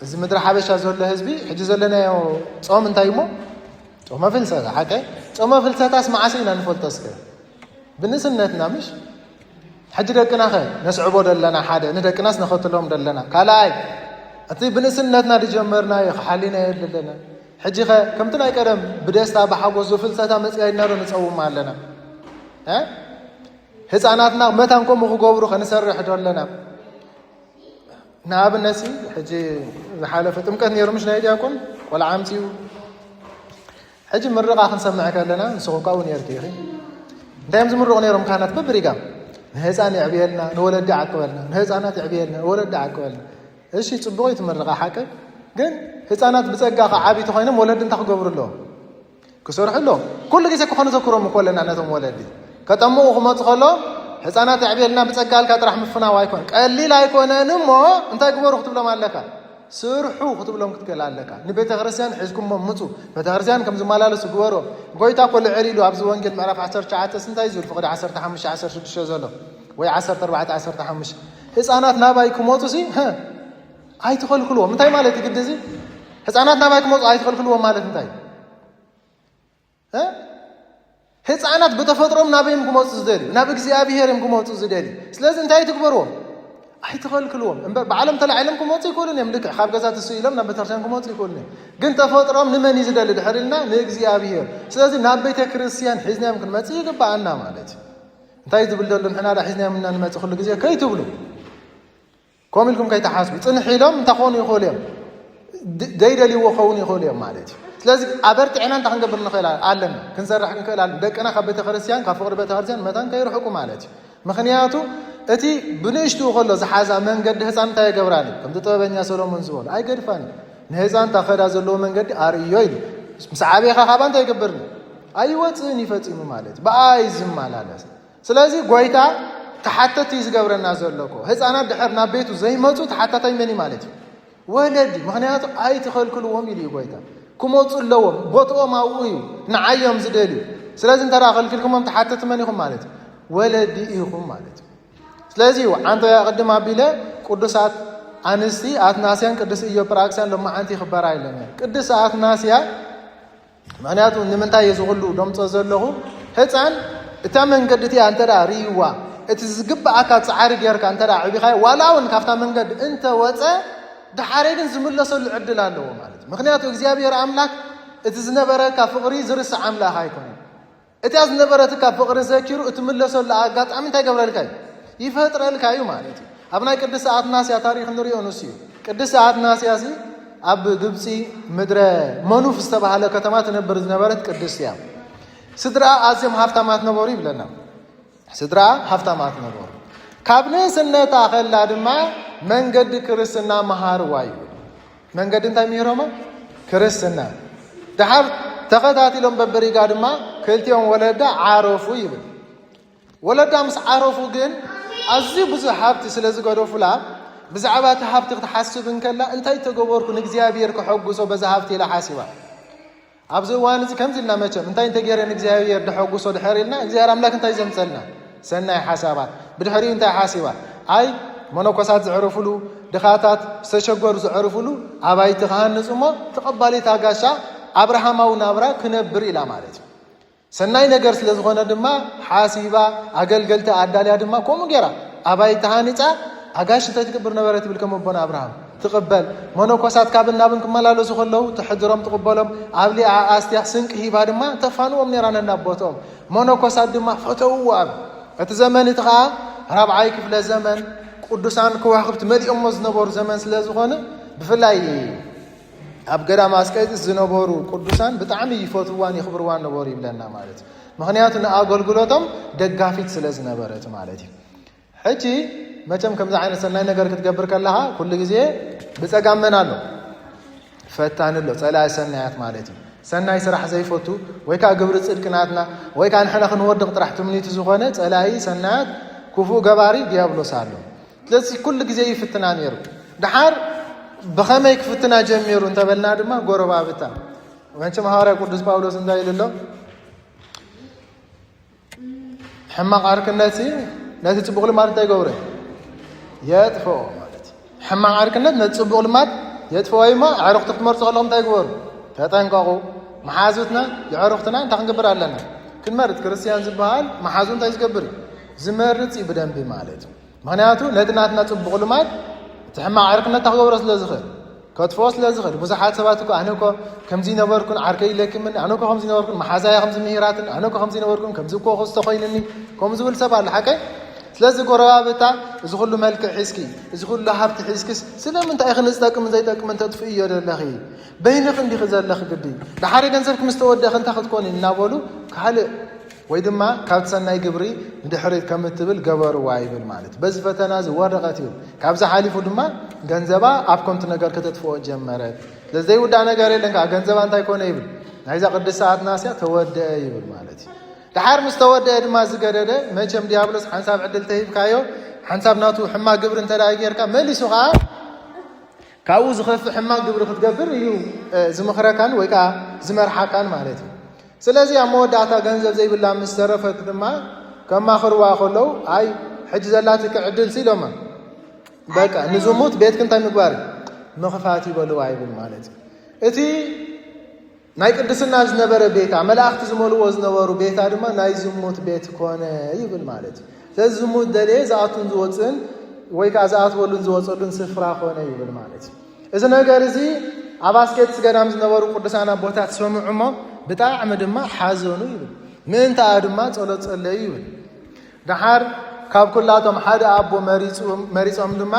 እዚ ምድሪ ሓበሻ ዘሎ ህዝቢ ሕጂ ዘለናዮ ጾም እንታይ እሞ? ጾመ ፍልሰታ፣ ሓቀ? ጾመ ፍልሰታስ መዓስ ኢና ንፈልጦ እስከ? ብንእስነትና ምሽ? ሕጂ ደቅናኸ ነስዕቦ ደለና ሓደ፣ ንደቅናስ ነኸትሎም ደለና ካልኣይ። እቲ ብንእስነትና ዝጀመርናዮ ክሓሊናዮ ደለና። ሕጂኸ ከምቲ ናይ ቀደም ብደስታ ብሓጎስ ፍልሰታ መጽያ ኢልና ዶ ንጸውም ኣለና? እ? ህፃናትና መታን ከምኡ ክገብሩ ከንሰርሕ ዶ ኣለና? ንኣብነት ሲ ሕጂ ዝሓለፈ ጥምቀት ነይሩ፣ ምሽ ናይ ዲያቆን ቆልዓ ኣምፅኡ። ሕጂ ምርቓ ክንሰምዕ ከለና፣ ንስኹም ካብኡ ነይርኪ ኢኺ። እንታይ እዮም ዝምርቑ ነይሮም ካህናት? በብሪጋም ንህፃን የዕብየልና፣ ንወለዲ ዓቅበልና፣ ንህፃናት የዕብየልና፣ ንወለዲ ዓቅበልና። እሺ፣ ፅቡቕ እዩ እቲ ምርቓ ሓቂ። ግን ህፃናት ብፀጋ ከዓብዩ ተኾይኖም ወለዲ እንታይ ክገብሩ ኣለዎም? ክሰርሑ ኣለዎም። ኩሉ ግዜ እኮ ክንዘክሮም እኮ ኣለና ነቶም ወለዲ። ከጠምቑ ክመፁ ከለዎም፣ ህፃናት የዕብየልና፣ ብፀጋ ኢልካ ጥራሕ ምፍናው ኣይኮን፣ ቀሊል ኣይኮነን እሞ እንታይ ግበሩ ክትብሎም ኣለካ? ስርሑ ክትብሎም ክትክእል ኣለካ። ንቤተ ክርስቲያን ሒዝኩሞ ምፁ፣ ቤተ ክርስቲያን ከም ዝመላለሱ ግበሮ። ጎይታ እኮ ልዕል ኢሉ ኣብዚ ወንጌል ምዕራፍ ዓሰርተ ትሽዓተ እንታይ ዝብል ፍቕዲ ዓሰርተ ሓሙሽተ ዓሰርተ ሽዱሽተ ዘሎ ወይ ዓሰርተ ኣርባዕተ ዓሰርተ ሓሙሽተ ህፃናት ናባይ ክመፁ ሲ ኣይትኸልክልዎም። እንታይ ማለት ግዲ እዚ ህፃናት ናባይ ክመፁ ኣይትኸልክልዎም ማለት እንታይ? ህፃናት ብተፈጥሮም ናበይ እዮም ክመፁ ዝደልዩ? ናብ እግዚኣብሄር እዮም ክመፁ ዝደልዩ። ስለዚ እንታይ ትግበርዎም? ኣይትኸልክልዎም። እምበር ባዕሎም ተላዒሎም ክመፁ ይኽእሉን እዮም። ልክዕ ካብ ገዛ ትስኢሎም ናብ ቤተክርስትያን ክመፁ ይኽእሉን እዮም። ግን ተፈጥሮም ንመን እዩ ዝደሊ ድሕር ኢልና ንእግዚኣብሄር። ስለዚ ናብ ቤተ ክርስቲያን ሒዝናዮም ክንመፅእ ይግባኣና ማለት እዩ። እንታይ ዝብል ዘሎ ንሕና ዳ ሒዝናዮም እና ንመፅእ ኩሉ ግዜ ከይትብሉ። ከም ኢልኩም ከይተሓስቡ ፅንሕ ኢሎም እንታይ ክኾኑ ይኽእሉ እዮም? ዘይደልይዎ ክኸውን ይኽእሉ እዮም ማለት እዩ። ስለዚ ኣበርቲዕና እንታይ ክንገብር ንኽእል ኣለና? ክንሰርሕ ክንክእል ኣለና። ደቅና ካብ ቤተክርስትያን ካብ ፍቕሪ ቤተክርስትያን መታን ከይርሕቁ ማለት እዩ። ምኽንያቱ እቲ ብንእሽትኡ ከሎ ዝሓዛ መንገዲ ህፃን እንታይ የገብራን እዩ? ከምቲ ጥበበኛ ሰሎሞን ዝበሉ ኣይገድፋን እዩ። ንህፃን ታኸዳ ዘለዎ መንገዲ ኣርእዮ ኢሉ ምስ ዓበኻ ካባ እንታይ ይገብርን? ኣይወፅእን እዩ ፈፂሙ ማለት እዩ። ብኣይ ዝመላለስ ስለዚ ጎይታ ተሓተቲ እዩ ዝገብረና ዘሎ እኮ። ህፃናት ድሕር ናብ ቤቱ ዘይመፁ ተሓታታይ መን እዩ ማለት እዩ? ወለዲ። ምኽንያቱ ኣይትኸልክልዎም ኢሉ እዩ ጎይታ። ክመፁ ኣለዎም። ቦትኦም ኣብኡ እዩ። ንዓዮም ዝደልዩ። ስለዚ እንተ ከልክልኩሞም ተሓተቲ መን ኢኹም ማለት እዩ? ወለዲ ኢኹም ማለት እዩ። ስለዚ እዩ ዓንተያ ቅድም ኣቢለ ቅዱሳት ኣንስቲ ኣትናስያን ቅዱስ ኢዮፕራክስያን ሎማዓንቲ ይኽበራ ኢለን። ቅዱስ ኣትናስያ ምኽንያቱ ንምንታይ እየ ዝኹሉ ደምፆ ዘለኹ? ህፃን እታ መንገዲ እቲኣ እንተ ደኣ ርእይዋ እቲ ዝግብኣካ ፃዕሪ ጌርካ እንተ ደኣ ዕቢኻዮ ዋላ እውን ካብታ መንገዲ እንተወፀ ደሓረይ ግን ዝምለሰሉ ዕድል ኣለዎ ማለት እዩ። ምኽንያቱ እግዚኣብሔር ኣምላክ እቲ ዝነበረካ ፍቕሪ ዝርስዕ ኣምላኽ ኣይኮነን። እቲኣ ዝነበረትካ ፍቕሪ ዘኪሩ እትምለሰሉ ኣጋጣሚ እንታይ ገብረልካ እዩ? ይፈጥረልካ እዩ ማለት እዩ። ኣብ ናይ ቅድስቲ ኣትናስያ ታሪክ ንሪኦ ንሱ እዩ። ቅድስቲ ኣትናስያ እዚ ኣብ ግብፂ ምድረ መኑፍ ዝተባህለ ከተማ ትነብር ዝነበረት ቅድስቲ እያ። ስድራኣ ኣዝዮም ሃብታማት ነበሩ ይብለና። ስድራኣ ሃብታማት ነበሩ። ካብ ንእስነታ ከላ ድማ መንገዲ ክርስትና መሃርዋ እዩ። መንገዲ እንታይ ምሂሮማ? ክርስትና። ደሓር ተኸታቲሎም በብሪጋ ድማ ክልቲኦም ወለዳ ዓረፉ ይብል። ወለዳ ምስ ዓረፉ ግን ኣዝዩ ብዙሕ ሃብቲ ስለ ዝገደፉላ ብዛዕባ እቲ ሃብቲ ክትሓስብ እንከላ እንታይ ተገበርኩ ንእግዚኣብሔር ከሐጉሶ በዛ ሃብቲ ኢላ ሓሲባ። ኣብዚ እዋን እዚ ከምዚ ኢልና መቸም እንታይ እንተገይረ ንእግዚኣብሔር ደሐጉሶ ድሕር ኢልና እግዚኣብሔር ኣምላክ እንታይ ዘምፀልና? ሰናይ ሓሳባት። ብድሕሪኡ እንታይ ሓሲባ? ኣይ መነኮሳት ዘዕርፉሉ፣ ድኻታት ዝተሸገሩ ዘዕርፉሉ ኣባይቲ ክሃንፅ እሞ ተቐባሊት ኣጋሻ ኣብርሃማዊ ናብራ ክነብር ኢላ ማለት እዩ። ሰናይ ነገር ስለ ዝኾነ ድማ ሓሲባ ኣገልገልቲ ኣዳልያ ድማ ከምኡ ገይራ ኣባይቲ ሃኒፃ ኣጋሽ እንታይ ትገብር ነበረት ይብል ከም ኣቦና ኣብርሃም ትቕበል። መነኮሳት ካብ እናብን ክመላለሱ ከለዉ ትሕድሮም ትቕበሎም። ኣብሊዓ ኣስትያ ስንቂ ሂባ ድማ ተፋንዎም ነይራ ነናቦትኦም። መነኮሳት ድማ ፈተውዎ ኣብ እቲ ዘመን እቲ ኸዓ ራብዓይ ክፍለ ዘመን ቅዱሳን ከዋኽብቲ መሊኦሞ ዝነበሩ ዘመን ስለ ዝኾነ ብፍላይ ኣብ ገዳም ኣስቄጥስ ዝነበሩ ቅዱሳን ብጣዕሚ ይፈትዋን ይኽብርዋን ነበሩ ይብለና ማለት እዩ። ምኽንያቱ ንኣገልግሎቶም ደጋፊት ስለ ዝነበረት ማለት እዩ። ሕጂ መቸም ከምዚ ዓይነት ሰናይ ነገር ክትገብር ከለኻ ኩሉ ግዜ ብፀጋም መን ኣሎ? ፈታኒ ኣሎ፣ ፀላኢ ሰናያት ማለት እዩ። ሰናይ ስራሕ ዘይፈቱ ወይ ከዓ ግብሪ ፅድቂ ናትና ወይ ከዓ ንሕና ክንወድቕ ጥራሕ ትምኒቱ ዝኾነ ፀላኢ ሰናያት ክፉእ ገባሪ ዲያብሎስ ኣሎ። ስለዚ ኩሉ ግዜ ይፍትና ነይሩ። ድሓር ብኸመይ ክፍትና ጀሚሩ እንተበልና ድማ ጎረባብታ። መቸም ሃዋርያ ቅዱስ ጳውሎስ እንታይ ኢሉ ኣሎ? ሕማቕ ዓርክነት ነቲ ፅቡቕ ልማድ እንታይ ይገብሮ? የጥፍኦ ማለት እዩ። ሕማቕ ዓርክነት ነቲ ፅቡቕ ልማድ የጥፍኦ እዩ እሞ ኣዕሩኽቲ ክትመርፁ ከለኹም እንታይ ግበሩ? ተጠንቀቑ። መሓዙትና የዕሩኽትና እንታይ ክንገብር ኣለና? ክንመርፅ። ክርስቲያን ዝበሃል መሓዙ እንታይ ዝገብር እዩ? ዝመርፅ እዩ ብደንቢ ማለት እዩ። ምኽንያቱ ነቲ ናትና ፅቡቕ ልማድ እቲ ሕማቕ ዓርክነት እንታይ ክገብሮ ስለ ዝኽእል? ከጥፍኦ ስለ ዝኽእል። ብዙሓት ሰባት እኮ ኣነ እኮ ከምዚ ነበርኩን ዓርከይ ኢለክምን ኣነ እኮ ከምዚ ነበርኩን መሓዛያ ከምዚ ምሂራትን ኣነ እኮ ከምዚ ነበርኩን ከምዚ እኮ ክስተ ኮይንኒ ከም ዝብል ሰብ ኣሎ ሓቀይ። ስለዚ ጎረባብታ እዚ ኩሉ መልክዕ ሒዝኪ እዚ ኩሉ ሃብቲ ሒዝክስ ስለምንታይ ኢኺ ንዝጠቅምን ዘይጠቅምን ተጥፍእዮ ዘለኺ? በይንኺ እንዲኺ ዘለኺ ግዲ። ድሓሪ ገንዘብኪ ምስ ተወደእኺ እንታይ ክትኮኒ እናበሉ ካልእ ወይ ድማ ካብቲ ሰናይ ግብሪ ንድሕሪት ከም እትብል ገበርዋ ይብል ማለት እዩ። በዚ ፈተና እዚ ወደቐት ይብል። ካብዚ ሓሊፉ ድማ ገንዘባ ኣብ ከንቱ ነገር ከተጥፍኦ ጀመረት። ስለዚ ዘይውዳእ ነገር የለን ከዓ ገንዘባ እንታይ ኮነ ይብል። ናይዛ ቅድስቲ ኣትናስያ ተወደአ ይብል ማለት እዩ። ድሓር ምስ ተወደአ ድማ ዝገደደ መቸም ዲያብሎስ ሓንሳብ ዕድል ተሂብካዮ ሓንሳብ ናቱ ሕማቕ ግብሪ እንተ ደኣ ጌርካ መሊሱ ከዓ ካብኡ ዝኸፍእ ሕማቕ ግብሪ ክትገብር እዩ ዝምኽረካን ወይ ከዓ ዝመርሓካን ማለት እዩ። ስለዚ ኣብ መወዳእታ ገንዘብ ዘይብላ ምስ ተረፈት ድማ ከማኽርዋ ከለዉ፣ ኣይ ሕጂ ዘላትኪ ዕድል ሲ ኢሎማ፣ በቃ ንዝሙት ቤትኪ እንታይ ምግባር እዩ? ምኽፋት ይበልዋ ይብል ማለት እዩ። እቲ ናይ ቅድስና ዝነበረ ቤታ፣ መላእኽቲ ዝመልዎ ዝነበሩ ቤታ ድማ ናይ ዝሙት ቤት ኮነ ይብል ማለት እዩ። ስለዚ ዝሙት ደልየ ዝኣቱን ዝወፅእን ወይ ከዓ ዝኣትወሉን ዝወፀሉን ስፍራ ኮነ ይብል ማለት እዩ። እዚ ነገር እዚ ኣብ ኣስቄጥስ ገዳም ዝነበሩ ቅዱሳን ኣቦታት ሰምዑ እሞ ብጣዕሚ ድማ ሓዘኑ ይብል። ምእንታኣ ድማ ጸሎት ጸለዩ ይብል። ደሓር ካብ ኩላቶም ሓደ ኣቦ መሪጾም ድማ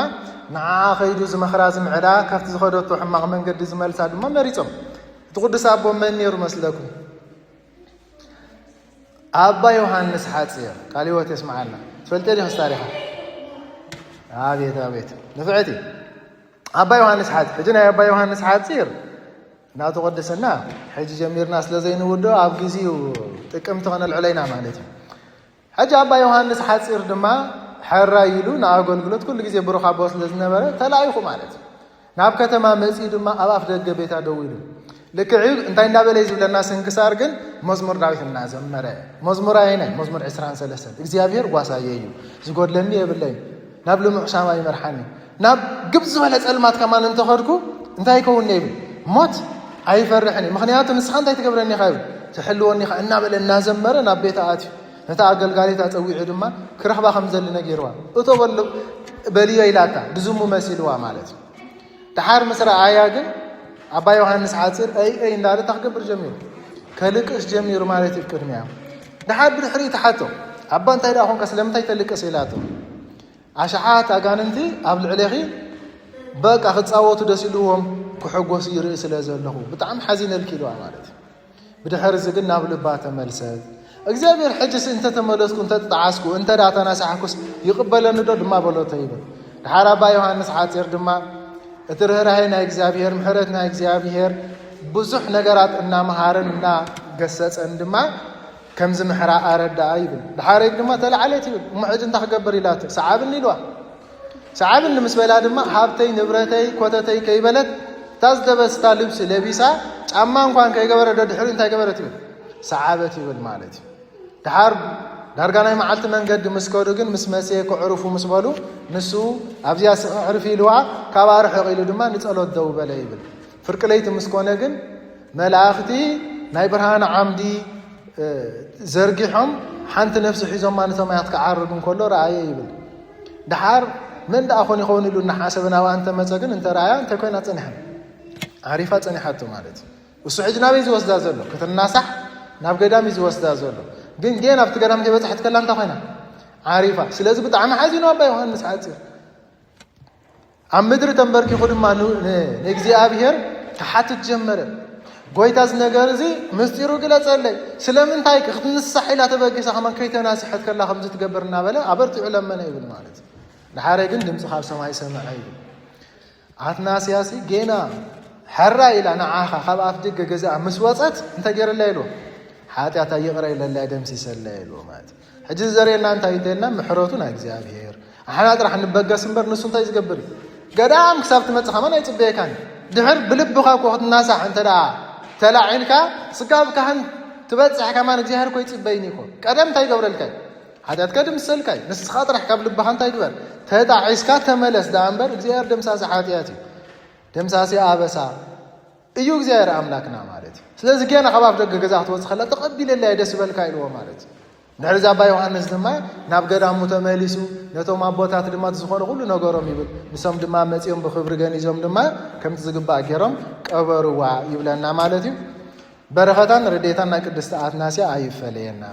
ንዓኣ ከይዱ ዝመኽራ ዝምዕዳ ካብቲ ዝኸደቶ ሕማቕ መንገዲ ዝመልሳ ድማ መሪጾም። እቲ ቅዱስ ኣቦ መን ነይሩ መስለኩም? ኣባ ዮሃንስ ሓጺር ቃል ህይወት የስምዓልና። ትፈልጠ ዲኹስ ታሪኻ? ኣቤት ኣቤት ንፍዕቲ ኣባ ዮሃንስ ሓጺር። ሕጂ ናይ ኣባ ዮሃንስ ሓጺር ናቱ ቅድስና ሕጂ ጀሚርና ስለ ዘይንውዶ ኣብ ግዜኡ ጥቅምቲ ከነልዕሎ ኢና ማለት እዩ። ሕጂ ኣባ ዮሃንስ ሓጺር ድማ ሕራይ ኢሉ ንኣገልግሎት ኩሉ ግዜ ብሩኽ ኣቦ ስለ ዝነበረ ተላኢኹ ማለት እዩ። ናብ ከተማ መጺኡ ድማ ኣብ ኣፍ ደገ ቤታ ደው ኢሉ ልክዕ እንታይ እንዳበለ እዩ ዝብለና ስንክሳር ግን መዝሙር ዳዊት እናዘመረ መዝሙር ኣየናይ መዝሙር ዕስራን ሰለስተን እግዚኣብሔር ጓሳየ እዩ ዝጎድለኒ የብለይ ናብ ልሙዕ ሳማ ይመርሓኒ ናብ ግብ ዝበለ ጸልማት ከማን እንተኸድኩ እንታይ ይከውን ይብል ሞት ኣይፈርሕን እዩ ምክንያቱ ንስኻ እንታይ ትገብረኒ ኢኻ ይብል ትሕልወኒ ኢኻ እናበለ እናዘመረ ናብ ቤታ ኣትዩ ነታ ኣገልጋሊት ኣጸዊዑ ድማ ክረኽባ ከም ዘሊ ነጊርዋ እቶ በሉ በልዮ ኢላታ ድዝሙ መሲልዋ ማለት እዩ ደሓር ምስ ረኣያ ግን ኣባ ዮሃንስ ሓፂር ኣይ ኣይ እንዳለ እንታይ ክገብር ጀሚሩ ከልቅስ ጀሚሩ ማለት እዩ ቅድሚያ ደሓር ብድሕሪ ተሓቶ ኣባ እንታይ ደኣ ኮንካ ስለምንታይ ተልቅስ ኢላቶ ኣሽሓት ኣጋንንቲ ኣብ ልዕሌኺ በቃ ክፃወቱ ደስ ኢልዎም ክሕጎሱ ይርኢ ስለ ዘለኹ ብጣዕሚ ሓዚነልኪ ኢልዋ ማለት እዩ ብድሕር እዚ ግን ናብ ልባ ተመልሰት እግዚኣብሔር ሕጅስ እንተተመለስኩ እንተጥዓስኩ እንተ ደኣ ተናሳሕኩስ ይቕበለኒ ዶ ድማ በሎቶ ይብል ድሓር ኣባ ዮሃንስ ሓፂር ድማ እቲ ርህራሄ ናይ እግዚኣብሔር ምሕረት ናይ እግዚኣብሔር ብዙሕ ነገራት እናመሃረን እናገሰፀን ድማ ከምዚ ምሕራ ኣረዳኣ ይብል ድሓረይ ድማ ተላዓለት ይብል እሞ ሕጂ እንታይ ክገብር ኢላቶ ሰዓብኒ ኢልዋ ሰዓብኒ ምስ በላ ድማ ሃብተይ ንብረተይ ኮተተይ ከይበለት እታ ዝደበስታ ልብሲ ለቢሳ ጫማ እንኳን ከይገበረ ደድሕሪ እንታይ ገበረት ይብል ሰዓበት ይብል ማለት እዩ ድሓር ዳርጋ ናይ መዓልቲ መንገዲ ምስ ከዱ ግን ምስ መስየ ክዕርፉ ምስ በሉ ንሱ ኣብዚኣ ስዕዕርፊ ኢልዋ ካብ ኣርሕቕ ኢሉ ድማ ንጸሎት ደው በለ ይብል ፍርቂ ለይቲ ምስ ኮነ ግን መላእኽቲ ናይ ብርሃን ዓምዲ ዘርጊሖም ሓንቲ ነፍሲ ሒዞማ ንሰማያት ክዓርግ እንከሎ ረኣየ ይብል ድሓር መን ደኣ ኮን ይኸውን ኢሉ እናሓሰበ ናብኣ እንተመፀ ግን እንተረኣያ እንታይ ኮይና ፀኒሓ ዓሪፋ ፀኒሓቶ ማለት እዩ እሱ ሕጂ ናበይ ዝወስዳ ዘሎ ክትናሳሕ ናብ ገዳም እዩ ዝወስዳ ዘሎ ግን ጌን ኣብቲ ገዳም ከይበፅሐት ከላ እንታይ ኮይና ዓሪፋ ስለዚ ብጣዕሚ ሓዚኑ ኣባ ዮሃንስ ሓፂር ኣብ ምድሪ ተንበርኪኹ ድማ ንእግዚኣብሔር ክሓትት ጀመረ ጎይታ እዚ ነገር እዚ ምስጢሩ ግለፀለይ ስለምንታይ ክትንሳሕ ኢላ ተበጊሳ ከማን ከይተናስሐት ከላ ከምዚ ትገብር እናበለ ኣበርቲዑ ለመነ ይብል ማለት እዩ ድሓረ ግን ድምፂ ካብ ሰማይ ሰምዐ ይብል ኣትናስያሲ ጌና ሕራ ኢላ ንዓኻ ካብ ኣፍ ደገ ገዛኣ ምስ ወፀት እንታይ ገይረላ ኢልዎ ሓጢኣታ ይቕረ ኢለላ ደምሲሰላ ኢልዎ ማለት ሕጂ ዘርእየና እንታይ እንተልና ምሕረቱ ናይ እግዚኣብሔር ኣሕና ጥራሕ ንበገስ እምበር ንሱ እንታይ ዝገብር እዩ ገዳም ክሳብ ትመፅእ ከማን ኣይፅበየካን ድሕር ብልብኻ እኮ ክትናሳሕ እንተ ደኣ ተላዒልካ ስጋብ ካህን ትበፅሕ ከማን እግዚኣብሔር እኮ ይፅበይኒ እኮ ቀደም እንታይ ይገብረልካ እዩ ሓጢኣትካ ድምሰልካ እዩ ንስኻ ጥራሕ ካብ ልብኻ እንታይ ግበር ተጣዒስካ ተመለስ ደኣ እምበር እግዚኣብሔር ደምሳሲ ሓጢኣት እዩ ደምሳሲ ኣበሳ እዩ እግዚኣብሔር ኣምላክና ማለት እዩ ስለዚ ገና ካብ ኣፍ ደገ ገዛ ክትወፅእ ከላ ተቐቢለላ እየ ደስ ይበልካ ኢልዎ ማለት እዩ ድሕሪ እዚ ኣባ ዮሃንስ ድማ ናብ ገዳሙ ተመሊሱ ነቶም ኣቦታት ድማ ዝኾነ ኩሉ ነገሮም ይብል ንሶም ድማ መፂኦም ብክብሪ ገኒዞም ድማ ከምቲ ዝግባእ ገይሮም ቀበርዋ ይብለና ማለት እዩ በረኸታን ረዴታን ናይ ቅድስቲ ኣትናስያ ኣይፈለየና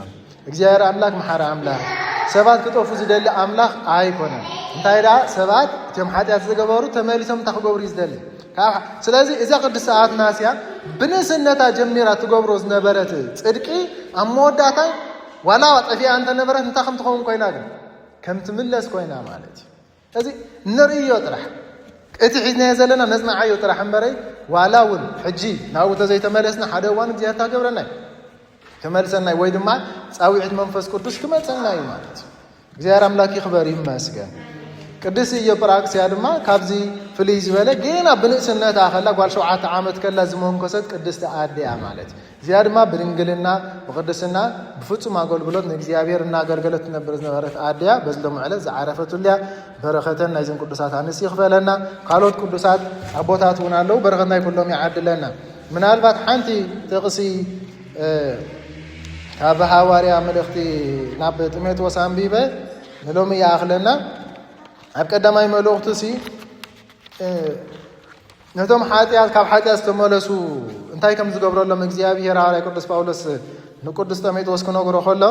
እግዚኣብሔር ኣምላክ መሓሪ ኣምላክ ሰባት ክጠፉ ዝደሊ ኣምላክ ኣይኮነን እንታይ ደኣ ሰባት እቶም ሓጢኣት ዝገበሩ ተመሊሶም እንታይ ክገብሩ እዩ ዝደሊ ስለዚ እዛ ቅድስቲ ኣትናስያ ብንእስነታ ጀሚራ ትገብሮ ዝነበረት ፅድቂ ኣብ መወዳእታ ዋላ ጠፊኣ እንተነበረት እንታይ ከም ትኸውን ኮይና ግን ከም ትምለስ ኮይና ማለት እዩ እዚ ንርእዮ ጥራሕ እቲ ሒዝናዮ ዘለና ነጽንዓዮ ጥራሕ እምበረይ ዋላ እውን ሕጂ ናብኡ ተዘይተመለስና ሓደ እዋን እግዚኣብሔር ታገብረና እዩ ተመልሰና እዩ ወይ ድማ ጻዊዕት መንፈስ ቅዱስ ክመጸና እዩ ማለት እዩ እግዚኣብሔር ኣምላክ ይኽበር ይመስገን ቅድስቲ ኢዮጵራክስያ ድማ ካብዚ ፍልይ ዝበለ፣ ጌና ብንእስነታ ከላ፣ ጓል ሸውዓተ ዓመት ከላ ዝመንኮሰት ቅድስቲ ኣደ እያ ማለት እዩ። እዚኣ ድማ ብድንግልና፣ ብቅድስና፣ ብፍጹም ኣገልግሎት ንእግዚኣብሔር እናገልገለት ትነብር ዝነበረት ኣደ እያ። በዚ ሎሚ ዕለት ዝዓረፈትሉ እያ። በረኸተን ናይዘን ቅዱሳት ኣንስቲ ይኽፈለና። ካልኦት ቅዱሳት ኣቦታት እውን ኣለዉ። በረኸት ናይ ኩሎም ይዓድለና። ምናልባት ሓንቲ ጥቕሲ፣ እ፣ ካብ ሃዋርያ መልእኽቲ ናብ ጢሞቴዎስ ኣንቢበ ንሎሚ ይኣኽለና። ኣብ ቀዳማይ መልእኽቱ ሲ፣ እ፣ ነቶም ሓጢኣት፣ ካብ ሓጢኣት ዝተመለሱ እንታይ ከም ዝገብረሎም እግዚኣብሔር፣ ሃዋርያ ቅዱስ ጳውሎስ ንቅዱስ ጢሞቴዎስ ክነግሮ ከሎ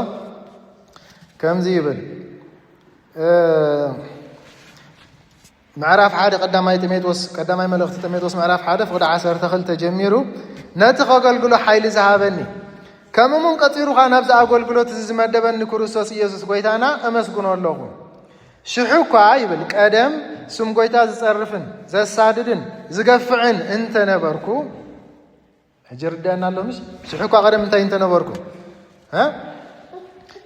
ከምዚ ይብል። እ፣ ምዕራፍ ሓደ ቀዳማይ ጢሞቴዎስ፣ ቀዳማይ መልእኽቲ ጢሞቴዎስ ምዕራፍ ሓደ ፍቕዲ ዓሰርተ ክልተ ጀሚሩ፣ ነቲ ከገልግሎ ሓይሊ ዝሃበኒ፣ ከምኡ እውን ቀጺሩ ኸኣ ናብዚ ኣገልግሎት እዚ ዝመደበኒ ክርስቶስ ኢየሱስ ጐይታና እመስግኖ ኣለኹ። ሽሑ እኳ ይብል፣ ቀደም ስም ጐይታ ዝጸርፍን ዘሳድድን ዝገፍዕን እንተነበርኩ፣ ሕጂ ርድአና ኣሎ ምሽ? ሽሑ እኳ ቀደም እንታይ እንተነበርኩ? እ?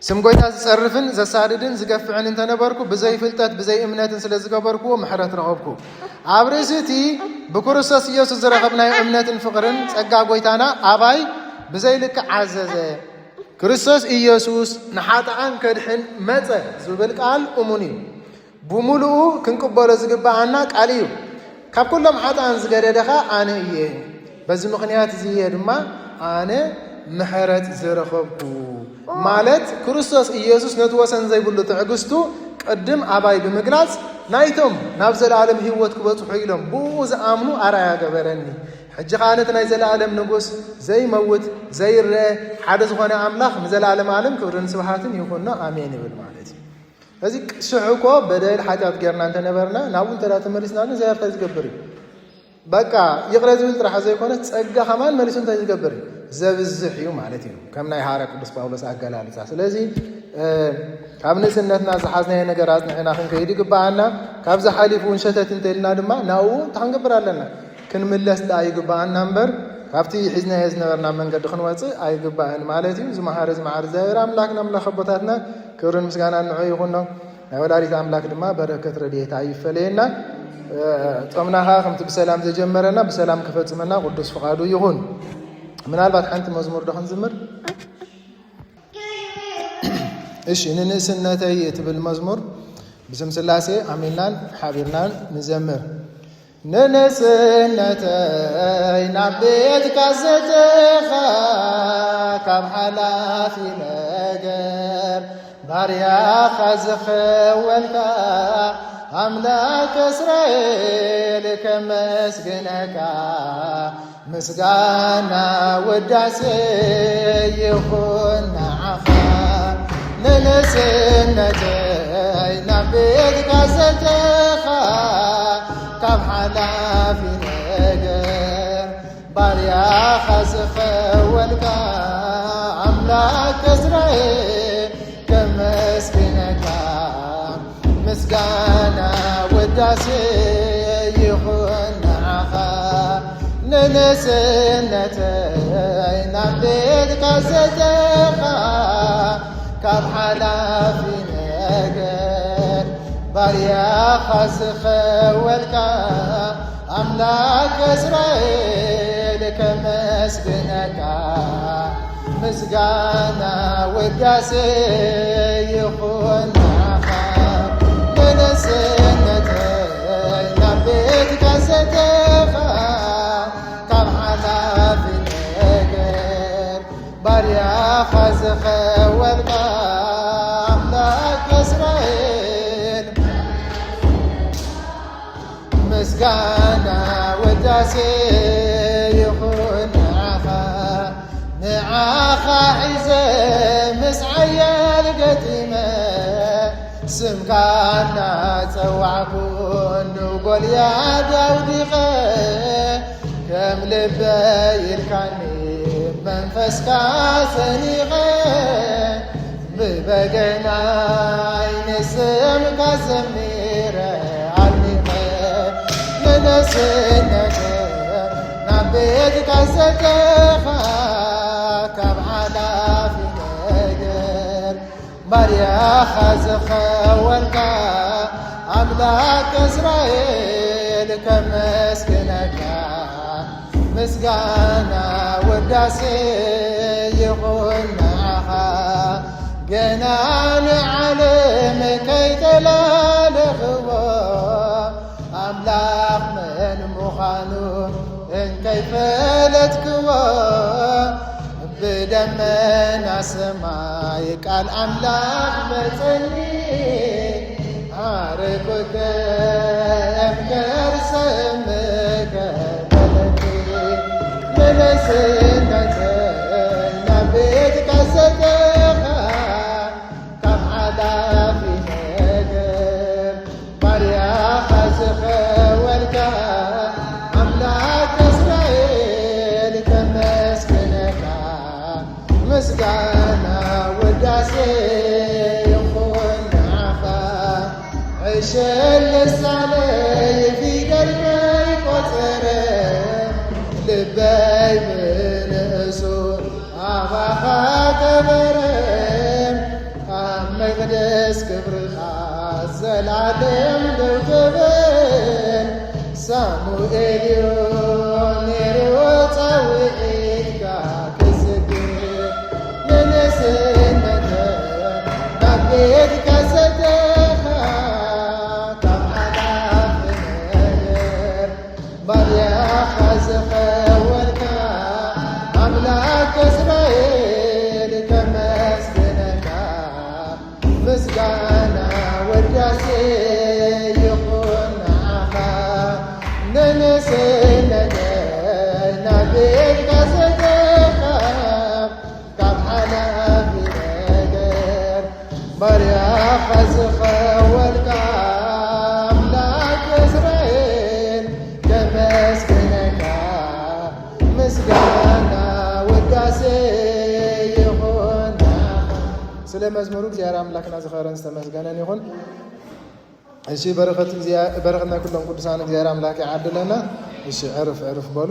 ስም ጐይታ ዝጸርፍን ዘሳድድን ዝገፍዕን እንተነበርኩ፣ ብዘይ ፍልጠት ብዘይ እምነትን ስለ ዝገበርኩዎ ምሕረት ረኸብኩ። ኣብ ርእሲ እቲ ብክርስቶስ ኢየሱስ ዝረኸብናዮ እምነትን ፍቕርን ጸጋ ጐይታና ኣባይ ብዘይ ልክዕ ዓዘዘ። ክርስቶስ ኢየሱስ ንሓጥኣን ከድሕን መጸ ዝብል ቃል እሙን እዩ። ብምሉኡ ክንቅበሎ ዝግብኣና ቃል እዩ። ካብ ኩሎም ሓጥኣን ዝገደደ ኸኣ ኣነ እየ። በዚ ምኽንያት እዚ እየ ድማ ኣነ ምሕረት ዝረኸብኩ። ማለት ክርስቶስ ኢየሱስ ነቲ ወሰን ዘይብሉ ትዕግስቱ ቅድም ኣባይ ብምግላጽ ናይቶም ናብ ዘለኣለም ህይወት ክበጽሑ ኢሎም ብኡ ዝኣምኑ ኣርኣያ ገበረኒ። ሕጂ ኸኣ ነቲ ናይ ዘለኣለም ንጉስ ዘይመውት ዘይረአ ሓደ ዝኾነ ኣምላኽ ንዘለኣለም ኣለም ክብርን ስብሃትን ይኹኖ ኣሜን ይብል ማለት እዩ። እዚ ሽሕ እኮ በደል ሓጢኣት ጌርና እንተነበርና ናብኡ እንተ ተመሊስና ግን እግዚኣብሔር እንታይ ዝገብር እዩ? በቃ ይቕረ ዝብል ጥራሕ ዘይኮነ ጸጋ ከማን መሊሱ እንታይ ዝገብር እዩ? ዘብዝሕ እዩ ማለት እዩ። ከም ናይ ሃዋርያ ቅዱስ ጳውሎስ ኣገላልጻ። ስለዚ እ፣ ካብ ንእስነትና ዝሓዝናዮ ነገር ኣጽኒዕና ክንከይድ ይግብኣና። ካብዚ ሓሊፉ እውን ሸተት እንተልና ድማ ናብኡ እንታይ ክንገብር ኣለና? ክንምለስ ደኣ ይግብኣና እምበር ካብቲ ሒዝናዮ ዝነበርና መንገዲ ክንወጽእ ኣይግባእን ማለት እዩ። እዚ መሓሪ እዚ መሓሪ እግዚኣብሔር ኣምላኽና ኣምላኽ ኣቦታትና ክብርን ምስጋናን ንዑ ይኹኖ። ናይ ወላዲት ኣምላክ ድማ በረከት ረድኤታ ይፈለየና። እ፣ ጾምና ኸዓ ከምቲ ብሰላም ዘጀመረና ብሰላም ክፈጽመና ቅዱስ ፍቓዱ ይኹን። ምናልባት ሓንቲ መዝሙር ዶ ክንዝምር? እሺ፣ ንንእስነተይ እትብል መዝሙር ብስም ስላሴ ኣሚንናን ሓቢርናን ንዘምር። ንንእስነተይ ናብ ቤትካ ዘተኻ ካብ ሓላፊ ነገር ባርያኻ ዝኸወልካ ኣምላክ እስራኤል ከመስግነካ ምስጋና ውዳሴ ይኹን ንዓኻ። ንንእስነተይ ናብ ቤትካ ዘተኻ ካብ ሓላፊ ነገር ባርያኻ ዝኸወልካ ኣምላክ እስራኤል ከመስግነካ ምስጋና ውዳሴ ይኹን ንዓኻ። ንንእስነተይ ናብ ቤትካ ዘተኻ ካብ ሓላፊ ነገር ባርያኻ ዝኸወልካ ኣምላክ እስራኤል ከመስግነካ ምስጋና ውዳሴ ይኹን ንዓኻ። ንንእስነተይ ናብ ቤትካ ዘተኻ ካብ ሓላፊ ነገር ባርያኻ ዝኸወልካ ኣምላክ እስራኤል ምስጋና ውዳሴ ይኹን ንዓኻ። ንዓኻ ሒዘ ምስ ሓያል ገጢመ ስምካ እናጸዋዕኩ ንጎልያድ ኣውዲቐ ከም ልበ ኢልካኒ መንፈስካ ሰኒቐ ብበገናይ ንስምካ ዘሚረ ኣሊቐ ንንእስነተ ናብ ቤትካ ዘተኻ ካብ ሓላፊ ነገር ባርያኻ ዝኸወልካ ኣምላክ እስራኤል ከመስግነካ፣ ምስጋና ወዳሴ ይኹን ንዓኻ። ገና ንዓለም ከይተላለኽዎ፣ ኣምላኽ መን ምዃኑ እንከይፈለጥክዎ፣ ብደመና ሰማይ ቃል ኣምላኽ መጸኒ። ኣረኩተ እምከርሰ እምከ በለኒ። ንንእስነተይ ናብ ቤትካ ሰደኻ፣ ካብ ሓላፊ ነገር ባርያኻ ዝኸወልካ ኣምላክ እስራኤል ከመስግነካ። ምስጋና ወዳሴ ይኹን ንዓኻ። ዕሸል ልሳነይ ፊደል ከይቆጸረ፣ ልበይ ብንእሱ ኣባኻ ከበረ። ኣብ መቕደስ ክብርኻ ዘላለም ደው ክብል። ሳሙኤል እዩ ነይሩ ጻውዒትካ ክዝክር። ንንእስነተ ናብ ቤትካ ሰደኻ፣ ካብ ሓላፊ ነገር ባርያኻ ዝኸወልካ ኣምላክ እስራኤል ከመስግነካ። ምስጋና ወዳሴ ይኹን ንዓኻ። ንንእስነተይ ናብ ቤትካ ሰደኻ፣ ካብ ሓላፊ ነገር ባርያኻ ዝኸወልካ ኣምላክ እስራኤል ከመስግነካ። ምስጋና ወዳሴ ይኹን ንዓኻ። ስለ መዝሙሩ እግዚኣብሔር ኣምላክና ዝኸበረን ዝተመስገነን ይኹን። እሺ፣ በረኸት እግዚኣብሔር፣ በረኸት ናይ ኩሎም ቅዱሳን እግዚኣብሔር ኣምላክ ይዓድለና። እሺ፣ ዕርፍ ዕርፍ በሉ።